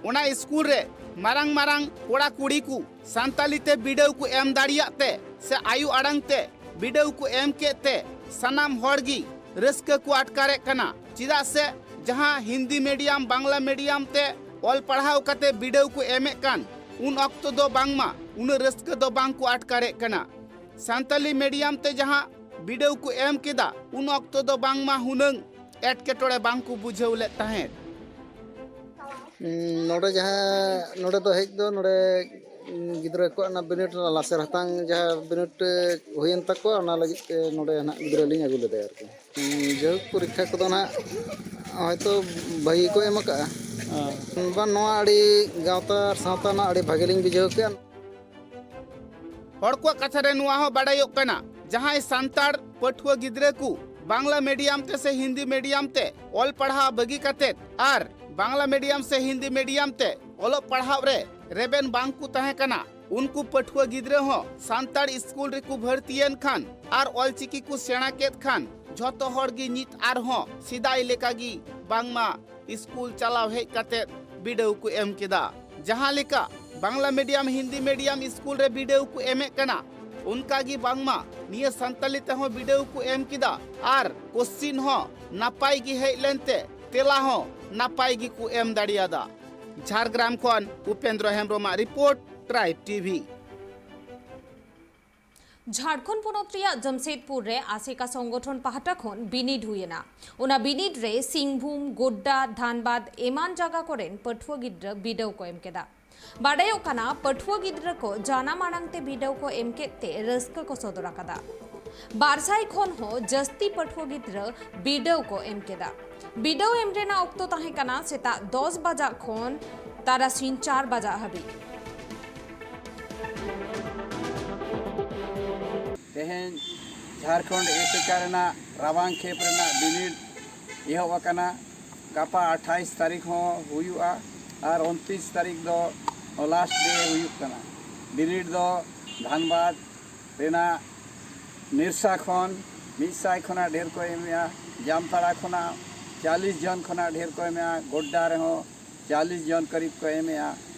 ᱚᱱᱟ ᱥᱠᱩᱞ ᱨᱮ ᱢᱟᱨᱟᱝ ᱢᱟᱨᱟᱝ ᱠᱚᱲᱟ ᱠᱩᱲᱤ ᱠᱚ ᱥᱟᱱᱛᱟᱞᱤ ᱛᱮ ᱵᱤᱰᱟᱹᱣ ᱠᱚ ᱮᱢ ᱫᱟᱲᱮᱭᱟᱜ ᱛᱮ ᱥᱮ ᱟᱭᱳ ᱟᱲᱟᱝ ᱛᱮ ᱵᱤᱰᱟᱹᱣ ᱠᱚ ᱮᱢ ᱠᱮᱫ ᱛᱮ ᱥᱟᱱᱟᱢ ᱦᱚᱲ ᱜᱮ ᱨᱟᱹᱥᱠᱟᱹ ᱠᱚ ᱟᱴᱠᱟᱨᱮᱫ ᱠᱟᱱᱟ᱾ ᱪᱮᱫᱟᱜ ᱥᱮ ᱡᱟᱦᱟᱸ ᱦᱤᱱᱫᱤ ᱢᱤᱰᱤᱭᱟᱢ, ᱵᱟᱝᱞᱟ ᱢᱤᱰᱤᱭᱟᱢ ᱛᱮ ᱚᱞ ᱯᱟᱲᱦᱟᱣ ᱠᱟᱛᱮ ᱵᱤᱰᱟᱹᱣ ᱠᱚ ᱮᱢᱮᱫ ᱠᱟᱱ, ᱩᱱ ᱚᱠᱛᱚ ᱫᱚ ᱵᱟᱝᱢᱟ ᱩᱱᱟᱹᱜ ᱨᱟᱹᱥᱠᱟᱹ ᱫᱚ ᱵᱟᱝ ᱠᱚ ᱟᱴᱠᱟᱨᱮᱫ ᱠᱟᱱᱟ᱾ ᱥᱟᱱᱛᱟᱞᱤ ᱢᱤᱰᱤᱭᱟᱢ ᱛᱮ ᱡᱟᱦᱟᱸ ᱵᱤᱰᱟᱹᱣ ᱠᱚ ᱮᱢ ᱠᱮᱫᱟ, ᱩᱱ ᱚᱠᱛᱚ ᱫᱚ ᱵᱟᱝᱢᱟ ᱦᱩᱱᱟᱹᱝ ᱮᱴᱠᱮᱴᱚᱬᱮ ᱵᱟᱝ ᱠᱚ ᱵᱩᱡᱷᱟᱹᱣ ᱞᱮᱫ ᱛᱟᱦᱮᱸᱫ᱾ ᱱᱚᱰᱮ ᱡᱟᱦᱟᱸ ᱱᱚᱰᱮ ᱫᱚ ᱦᱮᱡ ᱫᱚ ᱱᱚᱰᱮ ᱜᱤᱫᱽᱨᱟᱹ ᱠᱚᱣᱟᱜ ᱚᱱᱟ ᱵᱤᱱᱤᱰ ᱨᱮᱱᱟᱜ ᱞᱟᱥᱮᱨ ᱦᱟᱛᱟᱝ ᱡᱟᱦᱟᱸ ᱵᱤᱱᱤᱰ ᱦᱩᱭᱮᱱ ᱛᱟᱠᱚᱣᱟ, ᱚᱱᱟ ᱞᱟᱹᱜᱤᱫ ᱛᱮ ᱱᱚᱰᱮ ᱱᱟᱦᱟᱜ ᱜᱤᱫᱽᱨᱟᱹ ᱞᱤᱧ ᱟᱹᱜᱩ ᱞᱮᱫᱮᱭᱟ ᱟᱨᱠᱤ᱾ ᱡᱟᱭᱦᱳᱠ, ᱯᱚᱨᱤᱠᱠᱷᱟ ᱠᱚᱫᱚ ᱱᱟᱦᱟᱜ ᱦᱚᱭᱛᱳ ᱵᱷᱟᱹᱜᱤ ᱠᱚ ᱮᱢ ᱟᱠᱟᱜᱼᱟ᱾ ᱵᱟᱝ, ᱱᱚᱣᱟ ᱟᱹᱰᱤ ᱜᱟᱶᱛᱟ ᱟᱨ ᱥᱟᱶᱛᱟ ᱨᱮᱱᱟᱜ ᱟᱹᱰᱤ ᱵᱷᱟᱹᱜᱤ ᱞᱤᱧ ᱵᱩᱡᱷᱟᱹᱣ ᱠᱮᱜᱼᱟ᱾ ᱦᱚᱲ ᱠᱚᱣᱟᱜ ᱠᱟᱛᱷᱟ ᱨᱮ ᱱᱚᱣᱟ ᱦᱚᱸ ᱵᱟᱰᱟᱭᱚᱜ ᱠᱟᱱᱟ, ᱡᱟᱦᱟᱸᱭ ᱥᱟᱱᱛᱟᱲ ᱯᱟᱹᱴᱷᱩᱣᱟᱹ ᱜᱤᱫᱽᱨᱟᱹ ᱠᱚ ᱵᱟᱝᱞᱟ ᱢᱤᱰᱤᱭᱟᱢ ᱛᱮ ᱥᱮ ᱦᱤᱱᱫᱤ ᱢᱤᱰᱤᱭᱟᱢ ᱛᱮ ᱚᱞ ᱯᱟᱲᱦᱟᱣ ᱵᱟᱹᱜᱤ ᱠᱟᱛᱮ ᱟᱨ ᱵᱟᱝᱞᱟ ᱢᱤᱰᱤᱭᱟᱢ ᱥᱮ ᱦᱤᱱᱫᱤ ᱢᱤᱰᱤᱭᱟᱢ ᱛᱮ ᱚᱞᱚᱜ ᱯᱟᱲᱦᱟᱣ ᱨᱮ ᱨᱮᱵᱮᱱ ᱵᱟᱝ ᱠᱚ ᱛᱟᱦᱮᱸ ᱠᱟᱱᱟ, ᱩᱱᱠᱩ ᱯᱟᱹᱴᱷᱩᱣᱟᱹ ᱜᱤᱫᱽᱨᱟᱹ ᱦᱚᱸ ᱥᱟᱱᱛᱟᱲ ᱥᱠᱩᱞ ᱨᱮᱠᱚ ᱵᱷᱚᱨᱛᱤᱭᱮᱱ ᱠᱷᱟᱱ ᱟᱨ ᱚᱞᱪᱤᱠᱤ ᱠᱚ ᱥᱮᱬᱟ ᱠᱮᱫ ᱠᱷᱟᱱ ᱡᱷᱚᱛᱚ ᱦᱚᱲ ᱜᱮ ᱱᱤᱛ ᱟᱨᱦᱚᱸ ᱥᱮᱫᱟᱭ ᱞᱮᱠᱟ ᱜᱮ ᱵᱟᱝᱢᱟ ᱥᱠᱩᱞ ᱪᱟᱞᱟᱣ ᱦᱮᱡ ᱠᱟᱛᱮ ᱵᱤᱰᱟᱹᱣ ᱠᱚ ᱮᱢ ᱠᱮᱫᱟ᱾ ᱡᱟᱦᱟᱸ ᱞᱮᱠᱟ Bangla medium, Hindi medium school ᱨᱮ ᱵᱤᱰᱟᱹᱣ ᱠᱚ ᱮᱢᱮᱫ ᱠᱟᱱᱟ, ᱚᱱᱠᱟ ᱜᱮ ᱵᱟᱝᱢᱟ ᱱᱤᱭᱟᱹ ᱥᱟᱱᱛᱟᱞᱤ ᱛᱮᱦᱚᱸ ᱵᱤᱰᱟᱹᱣ ᱠᱚ ᱮᱢ ᱠᱮᱫᱟ ᱟᱨ ᱠᱚᱥᱪᱤᱱ ᱦᱚᱸ ᱱᱟᱯᱟᱭ ᱜᱮ ᱦᱮᱡ ᱞᱮᱱᱛᱮ ᱛᱮᱞᱟ ᱦᱚᱸ ᱱᱟᱯᱟᱭ ᱜᱮᱠᱚ ᱮᱢ ᱫᱟᱲᱮᱭᱟᱫᱟ᱾ ᱡᱷᱟᱲᱜᱨᱟᱢ ᱠᱷᱚᱱ ᱩᱯᱮᱱᱫᱨᱚ ᱦᱮᱢᱵᱨᱚᱢᱟᱜ ᱨᱤᱯᱳᱨᱴ, ᱴᱨᱟᱭᱤᱵᱽ ᱴᱤᱵᱷᱤ᱾ ᱡᱷᱟᱲᱠᱷᱚᱸᱰ ᱯᱚᱱᱚᱛ ᱨᱮᱭᱟᱜ ᱡᱟᱢᱥᱮᱫᱽᱯᱩᱨ ᱨᱮ ᱟᱥᱮᱠᱟ ᱥᱚᱝᱜᱚᱴᱷᱚᱱ ᱯᱟᱦᱴᱟ ᱠᱷᱚᱱ ᱵᱤᱱᱤᱰ ᱦᱩᱭᱮᱱᱟ᱾ ᱚᱱᱟ ᱵᱤᱱᱤᱰ ᱨᱮ ᱥᱤᱝᱵᱷᱩᱢ, ᱜᱳᱰᱰᱟ, ᱫᱷᱟᱱᱵᱟᱫᱽ ᱮᱢᱟᱱ ᱡᱟᱭᱜᱟ ᱠᱚᱨᱮᱱ ᱯᱟᱹᱴᱷᱩᱣᱟᱹ ᱜᱤᱫᱽᱨᱟᱹ ᱵᱤᱰᱟᱹᱣ ᱠᱚ ᱮᱢ ᱠᱮᱫᱟ᱾ ᱵᱟᱰᱟᱭᱚᱜ ᱠᱟᱱᱟ, ᱯᱟᱹᱴᱷᱩᱣᱟᱹ ᱜᱤᱫᱽᱨᱟᱹ ᱠᱚ ᱡᱟᱱᱟᱢ ᱟᱲᱟᱝ ᱛᱮ ᱵᱤᱰᱟᱹᱣ ᱠᱚ ᱮᱢ ᱠᱮᱫ ᱛᱮ ᱨᱟᱹᱥᱠᱟᱹ ᱠᱚ ᱥᱚᱫᱚᱨ ᱟᱠᱟᱫᱟ᱾ ᱵᱟᱨ ᱥᱟᱭ ᱠᱷᱚᱱ ᱦᱚᱸ ᱡᱟᱹᱥᱛᱤ ᱯᱟᱹᱴᱷᱩᱣᱟᱹ ᱜᱤᱫᱽᱨᱟᱹ ᱵᱤᱰᱟᱹᱣ ᱠᱚ ᱮᱢ ᱠᱮᱫᱟ᱾ ᱵᱤᱰᱟᱹᱣ ᱮᱢ ᱨᱮᱱᱟᱜ ᱚᱠᱛᱚ ᱛᱟᱦᱮᱸ ᱠᱟᱱᱟ ᱥᱮᱛᱟᱜ ᱫᱚᱥ ᱵᱟᱡᱟᱜ ᱠᱷᱚᱱ ᱛᱟᱨᱟᱥᱤᱧ ᱪᱟᱨ ᱵᱟᱡᱟᱜ ᱦᱟᱹᱵᱤᱡ᱾ ᱛᱮᱦᱮᱧ ᱡᱷᱟᱲᱠᱷᱚᱸᱰ ᱮᱥᱮᱠᱟ ᱨᱮᱱᱟᱜ ᱨᱟᱵᱟᱝ ᱠᱷᱮᱯ ᱨᱮᱱᱟᱜ ᱵᱤᱱᱤᱰ ᱮᱦᱚᱵ ᱟᱠᱟᱱᱟ᱾ ᱜᱟᱯᱟ ᱟᱴᱷᱟᱭᱤᱥ ᱛᱟᱹᱨᱤᱠᱷ ᱦᱚᱸ ᱦᱩᱭᱩᱜᱼᱟ ᱟᱨ ᱩᱱᱛᱤᱥ ᱛᱟᱹᱨᱤᱠᱷ ᱫᱚ ᱞᱟᱥᱴ ᱰᱮ ᱦᱩᱭᱩᱜ ᱠᱟᱱᱟ᱾ ᱵᱤᱱᱤᱰ ᱫᱚ ᱫᱷᱟᱱᱵᱟᱫᱽ ᱨᱮᱱᱟᱜ ᱱᱤᱨᱥᱟ ᱠᱷᱚᱱ ᱢᱤᱫ ᱥᱟᱭ ᱠᱷᱚᱱᱟᱜ ᱰᱷᱮᱨ ᱠᱚ ᱮᱢᱮᱜᱼᱟ, ᱡᱟᱢᱛᱟᱲᱟ ᱠᱷᱚᱱᱟᱜ ᱪᱟᱞᱤᱥ ᱡᱚᱱ ᱠᱷᱚᱱᱟᱜ ᱰᱷᱮᱨ ᱠᱚ ᱮᱢᱮᱜᱼᱟ, ᱜᱳᱰᱰᱟ ᱨᱮᱦᱚᱸ ᱪᱟᱞᱤᱥ ᱡᱚᱱ ᱠᱟᱹᱨᱤᱵ ᱠᱚ ᱮᱢᱮᱜᱼᱟ,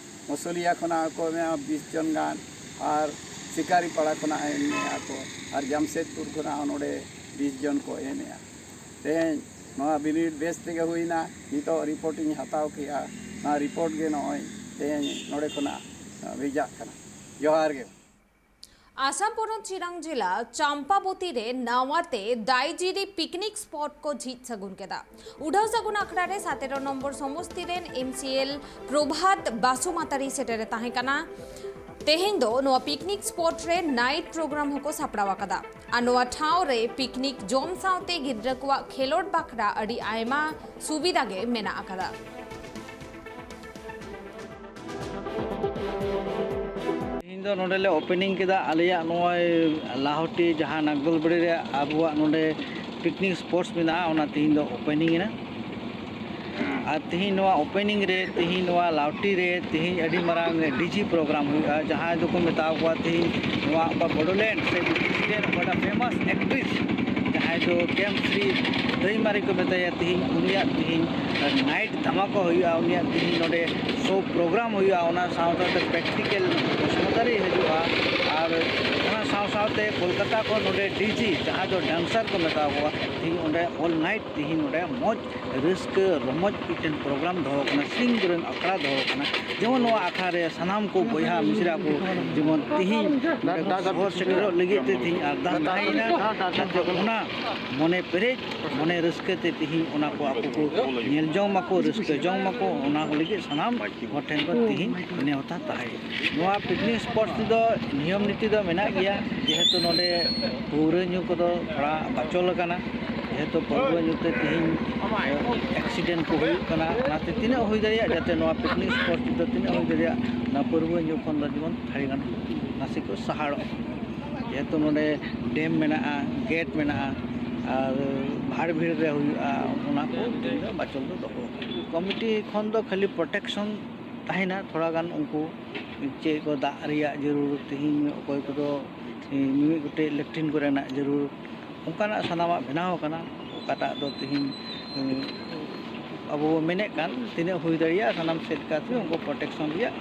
ᱢᱩᱥᱩᱞᱤᱭᱟ ᱠᱷᱚᱱᱟᱜ ᱦᱚᱸᱠᱚ ᱮᱢᱮᱜᱼᱟ ᱵᱤᱥ ᱡᱚᱱ ᱜᱟᱱ, ᱟᱨ ᱥᱤᱠᱟᱨᱤᱯᱟᱲᱟ ᱠᱷᱚᱱᱟᱜ ᱮᱢᱮᱜᱼᱟ ᱠᱚ, ᱟᱨ ᱡᱟᱢᱥᱮᱫᱽᱯᱩᱨ ᱠᱷᱚᱱᱟᱜ ᱦᱚᱸ ᱱᱚᱰᱮ ᱵᱤᱥ ᱡᱚᱱ ᱠᱚ ᱮᱢᱮᱜᱼᱟ᱾ ᱛᱮᱦᱮᱧ ᱱᱚᱣᱟ ᱵᱤᱱᱤᱰ ᱵᱮᱥ ᱛᱮᱜᱮ ᱦᱩᱭᱱᱟ᱾ ᱱᱤᱛᱚᱜ ᱨᱤᱯᱳᱨᱴ ᱤᱧ ᱦᱟᱛᱟᱣ ᱠᱮᱜᱼᱟ᱾ ᱱᱚᱣᱟ ᱨᱤᱯᱳᱨᱴ ᱜᱮ ᱱᱚᱜᱼᱚᱭ ᱛᱮᱦᱮᱧ ᱱᱚᱰᱮ ᱠᱷᱚᱱᱟᱜ ᱵᱷᱮᱡᱟᱜ ᱠᱟᱱᱟ᱾ ᱡᱚᱦᱟᱨ ᱜᱮ᱾ ᱟᱥᱟᱢ ᱯᱚᱱᱚᱛ ᱪᱤᱨᱟᱝ ᱡᱮᱞᱟ ᱪᱟᱢᱯᱟᱵᱚᱛᱤ ᱨᱮ ᱱᱟᱣᱟ ᱛᱮ ᱫᱟᱭᱡᱤᱨᱤ ᱯᱤᱠᱱᱤᱠ ᱥᱯᱚᱴ ᱠᱚ ᱡᱷᱤᱡ ᱥᱟᱹᱜᱩᱱ ᱠᱮᱫᱟ᱾ ᱩᱰᱷᱟᱹᱣ ᱥᱟᱹᱜᱩᱱ ᱟᱠᱷᱲᱟ ᱨᱮ ᱥᱟᱛᱮᱨᱚ ᱱᱚᱢᱵᱚᱨ ᱥᱚᱢᱚᱥᱛᱤ ᱨᱮᱱ ᱮᱢᱥᱤᱮᱞ ᱯᱨᱚᱵᱷᱟᱛ ᱵᱟᱥᱩ ᱢᱟᱛᱟᱨᱤ ᱥᱮᱴᱮᱨ ᱮ ᱛᱟᱦᱮᱸ ᱠᱟᱱᱟ᱾ ᱛᱮᱦᱮᱧ ᱫᱚ ᱱᱚᱣᱟ ᱯᱤᱠᱱᱤᱠ ᱥᱯᱚᱴ ᱨᱮ ᱱᱟᱭᱤᱴ ᱯᱨᱳᱜᱨᱟᱢ ᱦᱚᱸᱠᱚ ᱥᱟᱯᱲᱟᱣ ᱟᱠᱟᱫᱟ᱾ ᱟᱨ ᱱᱚᱣᱟ ᱴᱷᱟᱶ ᱨᱮ ᱯᱤᱠᱱᱤᱠ ᱡᱚᱢ ᱥᱟᱶᱛᱮ ᱜᱤᱫᱽᱨᱟᱹ ᱠᱚᱣᱟᱜ ᱠᱷᱮᱞᱳᱰ ᱵᱟᱠᱷᱨᱟ ᱟᱹᱰᱤ ᱟᱭᱢᱟ ᱥᱩᱵᱤᱫᱷᱟ ᱜᱮ ᱢᱮᱱᱟᱜ ᱟᱠᱟᱫᱟ᱾ ᱛᱮᱦᱮᱧ ᱫᱚ ᱱᱚᱰᱮ ᱞᱮ ᱳᱯᱮᱱᱤᱝ ᱠᱮᱫᱟ ᱟᱞᱮᱭᱟᱜ ᱱᱚᱜᱼᱚᱭ ᱞᱟᱦᱚᱴᱤ ᱡᱟᱦᱟᱸ ᱱᱟᱜᱫᱚᱞᱵᱟᱲᱤ ᱨᱮ ᱟᱵᱚᱣᱟᱜ ᱱᱚᱰᱮ ᱯᱤᱠᱱᱤᱠ ᱥᱯᱚᱴᱥ ᱢᱮᱱᱟᱜᱼᱟ, ᱚᱱᱟ ᱛᱮᱦᱮᱧ ᱫᱚ ᱳᱯᱮᱱᱤᱝ ᱮᱱᱟ᱾ ᱟᱨ ᱛᱮᱦᱮᱧ ᱱᱚᱣᱟ ᱳᱯᱮᱱᱤᱝ ᱨᱮ, ᱛᱮᱦᱮᱧ ᱱᱚᱣᱟ ᱞᱟᱦᱚᱴᱤ ᱨᱮ, ᱛᱮᱦᱮᱧ ᱟᱹᱰᱤ ᱢᱟᱨᱟᱝ ᱰᱤᱡᱤ ᱯᱨᱳᱜᱨᱟᱢ ᱦᱩᱭᱩᱜᱼᱟ, ᱡᱟᱦᱟᱸᱭ ᱫᱚᱠᱚ ᱢᱮᱛᱟᱣ ᱠᱚᱣᱟ ᱛᱮᱦᱮᱧ ᱱᱚᱣᱟ ᱚᱠᱟ ᱵᱚᱰᱳᱞᱮᱱᱰ ᱥᱮ ᱵᱤᱴᱤᱥᱤ ᱨᱮᱱ ᱚᱠᱟᱴᱟᱜ ᱯᱷᱮᱢᱟᱥ ᱮᱠᱴᱨᱮᱥ ᱡᱟᱦᱟᱸᱭ ᱫᱚ ᱠᱮᱢᱥᱨᱤ ᱫᱟᱹᱭᱢᱟᱨᱤ ᱠᱚ ᱢᱮᱛᱟᱭᱟ, ᱛᱮᱦᱮᱧ ᱩᱱᱤᱭᱟᱜ ᱛᱮᱦᱮᱧ ᱱᱟᱭᱤᱴ ᱫᱷᱟᱢᱟᱠᱟ ᱦᱩᱭᱩᱜᱼᱟ, ᱩᱱᱤᱭᱟᱜ ᱛᱮᱦᱮᱧ ᱱᱚᱰᱮ ᱥᱳ ᱯᱨᱳᱜᱨᱟᱢ ᱦᱩᱭᱩᱜᱼᱟ, ᱚᱱᱟ ᱥᱟᱶ ᱥᱟᱶᱛᱮ ᱯᱨᱮᱠᱴᱤᱠᱮᱞ ᱥᱚᱢᱚᱫᱟᱨᱤ ᱦᱤᱡᱩᱜᱼᱟ᱾ ᱟᱨ ᱚᱱᱟ ᱥᱟᱶ ᱥᱟᱶᱛᱮ ᱠᱳᱞᱠᱟᱛᱟ ᱠᱷᱚᱱ ᱱᱚᱰᱮ ᱰᱤᱡᱮ, ᱡᱟᱦᱟᱸ ᱫᱚ ᱰᱮᱱᱥᱟᱨ ᱠᱚ ᱢᱮᱛᱟ ᱠᱚᱣᱟ, ᱛᱮᱦᱮᱧ ᱚᱸᱰᱮ ᱚᱞ ᱱᱟᱭᱤᱴ ᱛᱮᱦᱮᱧ ᱱᱚᱰᱮ ᱢᱚᱡᱽ ᱨᱟᱹᱥᱠᱟᱹ ᱨᱚᱢᱚᱡᱽ ᱢᱤᱫᱴᱮᱱ ᱯᱨᱳᱜᱨᱟᱢ ᱫᱚᱦᱚ ᱠᱟᱱᱟ, ᱥᱤᱧ ᱨᱮᱱ ᱟᱠᱷᱲᱟ ᱫᱚᱦᱚ ᱠᱟᱱᱟ᱾ ᱡᱮᱢᱚᱱ ᱱᱚᱣᱟ ᱟᱠᱷᱲᱟ ᱨᱮ ᱥᱟᱱᱟᱢ ᱠᱚ ᱵᱚᱭᱦᱟ ᱢᱤᱥᱨᱟ ᱠᱚ ᱡᱮᱢᱚᱱ ᱛᱮᱦᱮᱧ ᱱᱚᱰᱮ ᱠᱚ ᱥᱚᱦᱚᱨ ᱥᱮᱴᱮᱨᱚᱜ ᱞᱟᱹᱜᱤᱫ ᱛᱮ ᱛᱮᱦᱮᱧ ᱟᱨᱫᱟᱥ ᱛᱟᱦᱮᱸᱭᱮᱱᱟ, ᱡᱟᱛᱮ ᱚᱱᱟ ᱢᱚᱱᱮ ᱯᱮᱨᱮᱡ ᱢᱚᱱᱮ ᱨᱟᱹᱥᱠᱟᱹ ᱛᱮ ᱛᱮᱦᱮᱧ ᱚᱱᱟ ᱠᱚ ᱟᱠᱚ ᱠᱚ ᱧᱮᱞ ᱡᱚᱝ ᱢᱟᱠᱚ, ᱨᱟᱹᱥᱠᱟᱹ ᱡᱚᱝ ᱢᱟᱠᱚ, ᱚᱱᱟ ᱠᱚ ᱞᱟᱹᱜᱤᱫ ᱥᱟᱱᱟᱢ ᱦᱚᱲ ᱴᱷᱮᱱ ᱠᱷᱚᱱ ᱛᱮᱦᱮᱧ ᱱᱮᱣᱛᱟ ᱛᱟᱦᱮᱸ ᱠᱟᱱᱟ᱾ ᱱᱚᱣᱟ ᱯᱤᱠᱱᱤᱠ ᱥᱯᱚᱴ ᱨᱮᱫᱚ ᱱᱤᱭᱚᱢ ᱱᱤᱛᱤ ᱫᱚ ᱢᱮᱱᱟᱜ ᱜᱮᱭᱟ, ᱡᱮᱦᱮᱛᱩ ᱱᱚᱰᱮ ᱯᱟᱹᱣᱨᱟᱹ ᱧᱩ ᱠᱚᱫᱚ ᱛᱷᱚᱲᱟ ᱵᱟᱪᱚᱞ ᱟᱠᱟᱱᱟ, ᱡᱮᱦᱮᱛᱩ ᱯᱟᱹᱣᱨᱟᱹ ᱧᱩ ᱛᱮ ᱛᱮᱦᱮᱧ ᱮᱠᱥᱤᱰᱮᱱᱴ ᱠᱚ ᱦᱩᱭᱩᱜ ᱠᱟᱱᱟ᱾ ᱚᱱᱟᱛᱮ ᱛᱤᱱᱟᱹᱜ ᱦᱩᱭ ᱫᱟᱲᱮᱭᱟᱜ, ᱡᱟᱛᱮ ᱱᱚᱣᱟ ᱯᱤᱠᱱᱤᱠ ᱥᱯᱚᱴ ᱨᱮᱫᱚ ᱛᱤᱱᱟᱹᱜ ᱦᱩᱭ ᱫᱟᱲᱮᱭᱟᱜ, ᱚᱱᱟ ᱯᱟᱹᱣᱨᱟᱹ ᱧᱩ ᱠᱷᱚᱱ ᱫᱚ ᱡᱮᱢᱚᱱ ᱛᱷᱟᱹᱲᱤ ᱜᱟᱱ ᱱᱟᱥᱮ ᱠᱚ ᱥᱟᱦᱟᱲᱚᱜ, ᱡᱮᱦᱮᱛᱩ ᱱᱚᱰᱮ ᱰᱮᱢ ᱢᱮᱱᱟᱜᱼᱟ, ᱜᱮᱴ ᱢᱮᱱᱟᱜᱼᱟ, ᱟᱨ ᱵᱷᱟᱲ ᱵᱷᱤᱲ ᱨᱮ ᱦᱩᱭᱩᱜᱼᱟ, ᱚᱱᱟ ᱠᱚ ᱫᱤᱱ ᱫᱚ ᱵᱟᱪᱚᱞ ᱫᱚ ᱫᱚᱦᱚ᱾ ᱠᱚᱢᱤᱴᱤ ᱠᱷᱚᱱ ᱫᱚ ᱠᱷᱟᱹᱞᱤ ᱯᱨᱚᱴᱮᱠᱥᱚᱱ ᱛᱟᱦᱮᱱᱟ, ᱛᱷᱚᱲᱟ ᱜᱟᱱ ᱩᱱᱠᱩ ᱪᱮᱫ ᱠᱚ ᱫᱟᱜ ᱨᱮᱭᱟᱜ ᱡᱟᱹᱨᱩᱲ, ᱛᱮᱦᱮᱧ ᱚᱠᱚᱭ ᱠᱚᱫᱚ ᱢᱤᱢᱤᱫ ᱜᱚᱴᱮᱡ ᱞᱮᱴᱨᱤᱱ ᱠᱚᱨᱮᱱᱟᱜ ᱡᱟᱹᱨᱩᱲ, ᱚᱱᱠᱟᱱᱟᱜ ᱥᱟᱱᱟᱢᱟᱜ ᱵᱮᱱᱟᱣ ᱟᱠᱟᱱᱟ᱾ ᱚᱠᱟᱴᱟᱜ ᱫᱚ ᱛᱮᱦᱮᱧ ᱟᱵᱚ ᱵᱚ ᱢᱮᱱᱮᱫ ᱠᱟᱱ ᱛᱤᱱᱟᱹᱜ ᱦᱩᱭ ᱫᱟᱲᱮᱭᱟᱜᱼᱟ ᱥᱟᱱᱟᱢ ᱥᱮᱫ ᱠᱟᱛᱮ ᱩᱱᱠᱩ ᱯᱨᱚᱴᱮᱠᱥᱚᱱ ᱨᱮᱭᱟᱜ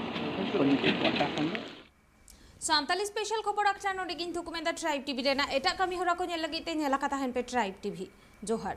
ᱠᱚᱢᱤᱴᱤ ᱯᱟᱦᱴᱟ ᱠᱷᱚᱱ ᱫᱚ᱾ ᱥᱟᱱᱛᱟᱞᱤ ᱥᱯᱮᱥᱟᱞ ᱠᱷᱚᱵᱚᱨ ᱟᱠᱷᱲᱟ ᱱᱚᱰᱮ ᱜᱤᱧ ᱛᱷᱩᱠᱩᱢ ᱮᱫᱟ᱾ ᱴᱨᱟᱭᱤᱵᱽ ᱴᱤᱵᱷᱤ ᱨᱮᱱᱟᱜ ᱮᱴᱟᱜ ᱠᱟᱹᱢᱤ ᱦᱚᱨᱟ ᱠᱚ ᱧᱮᱞ ᱞᱟᱹᱜᱤᱫ ᱛᱮ ᱧᱮᱞ ᱟᱠᱟ ᱛᱟᱦᱮᱱ ᱯᱮ ᱴᱨᱟᱭᱤᱵᱽ ᱴᱤᱵᱷᱤ᱾ ᱡᱚᱦᱟᱨ᱾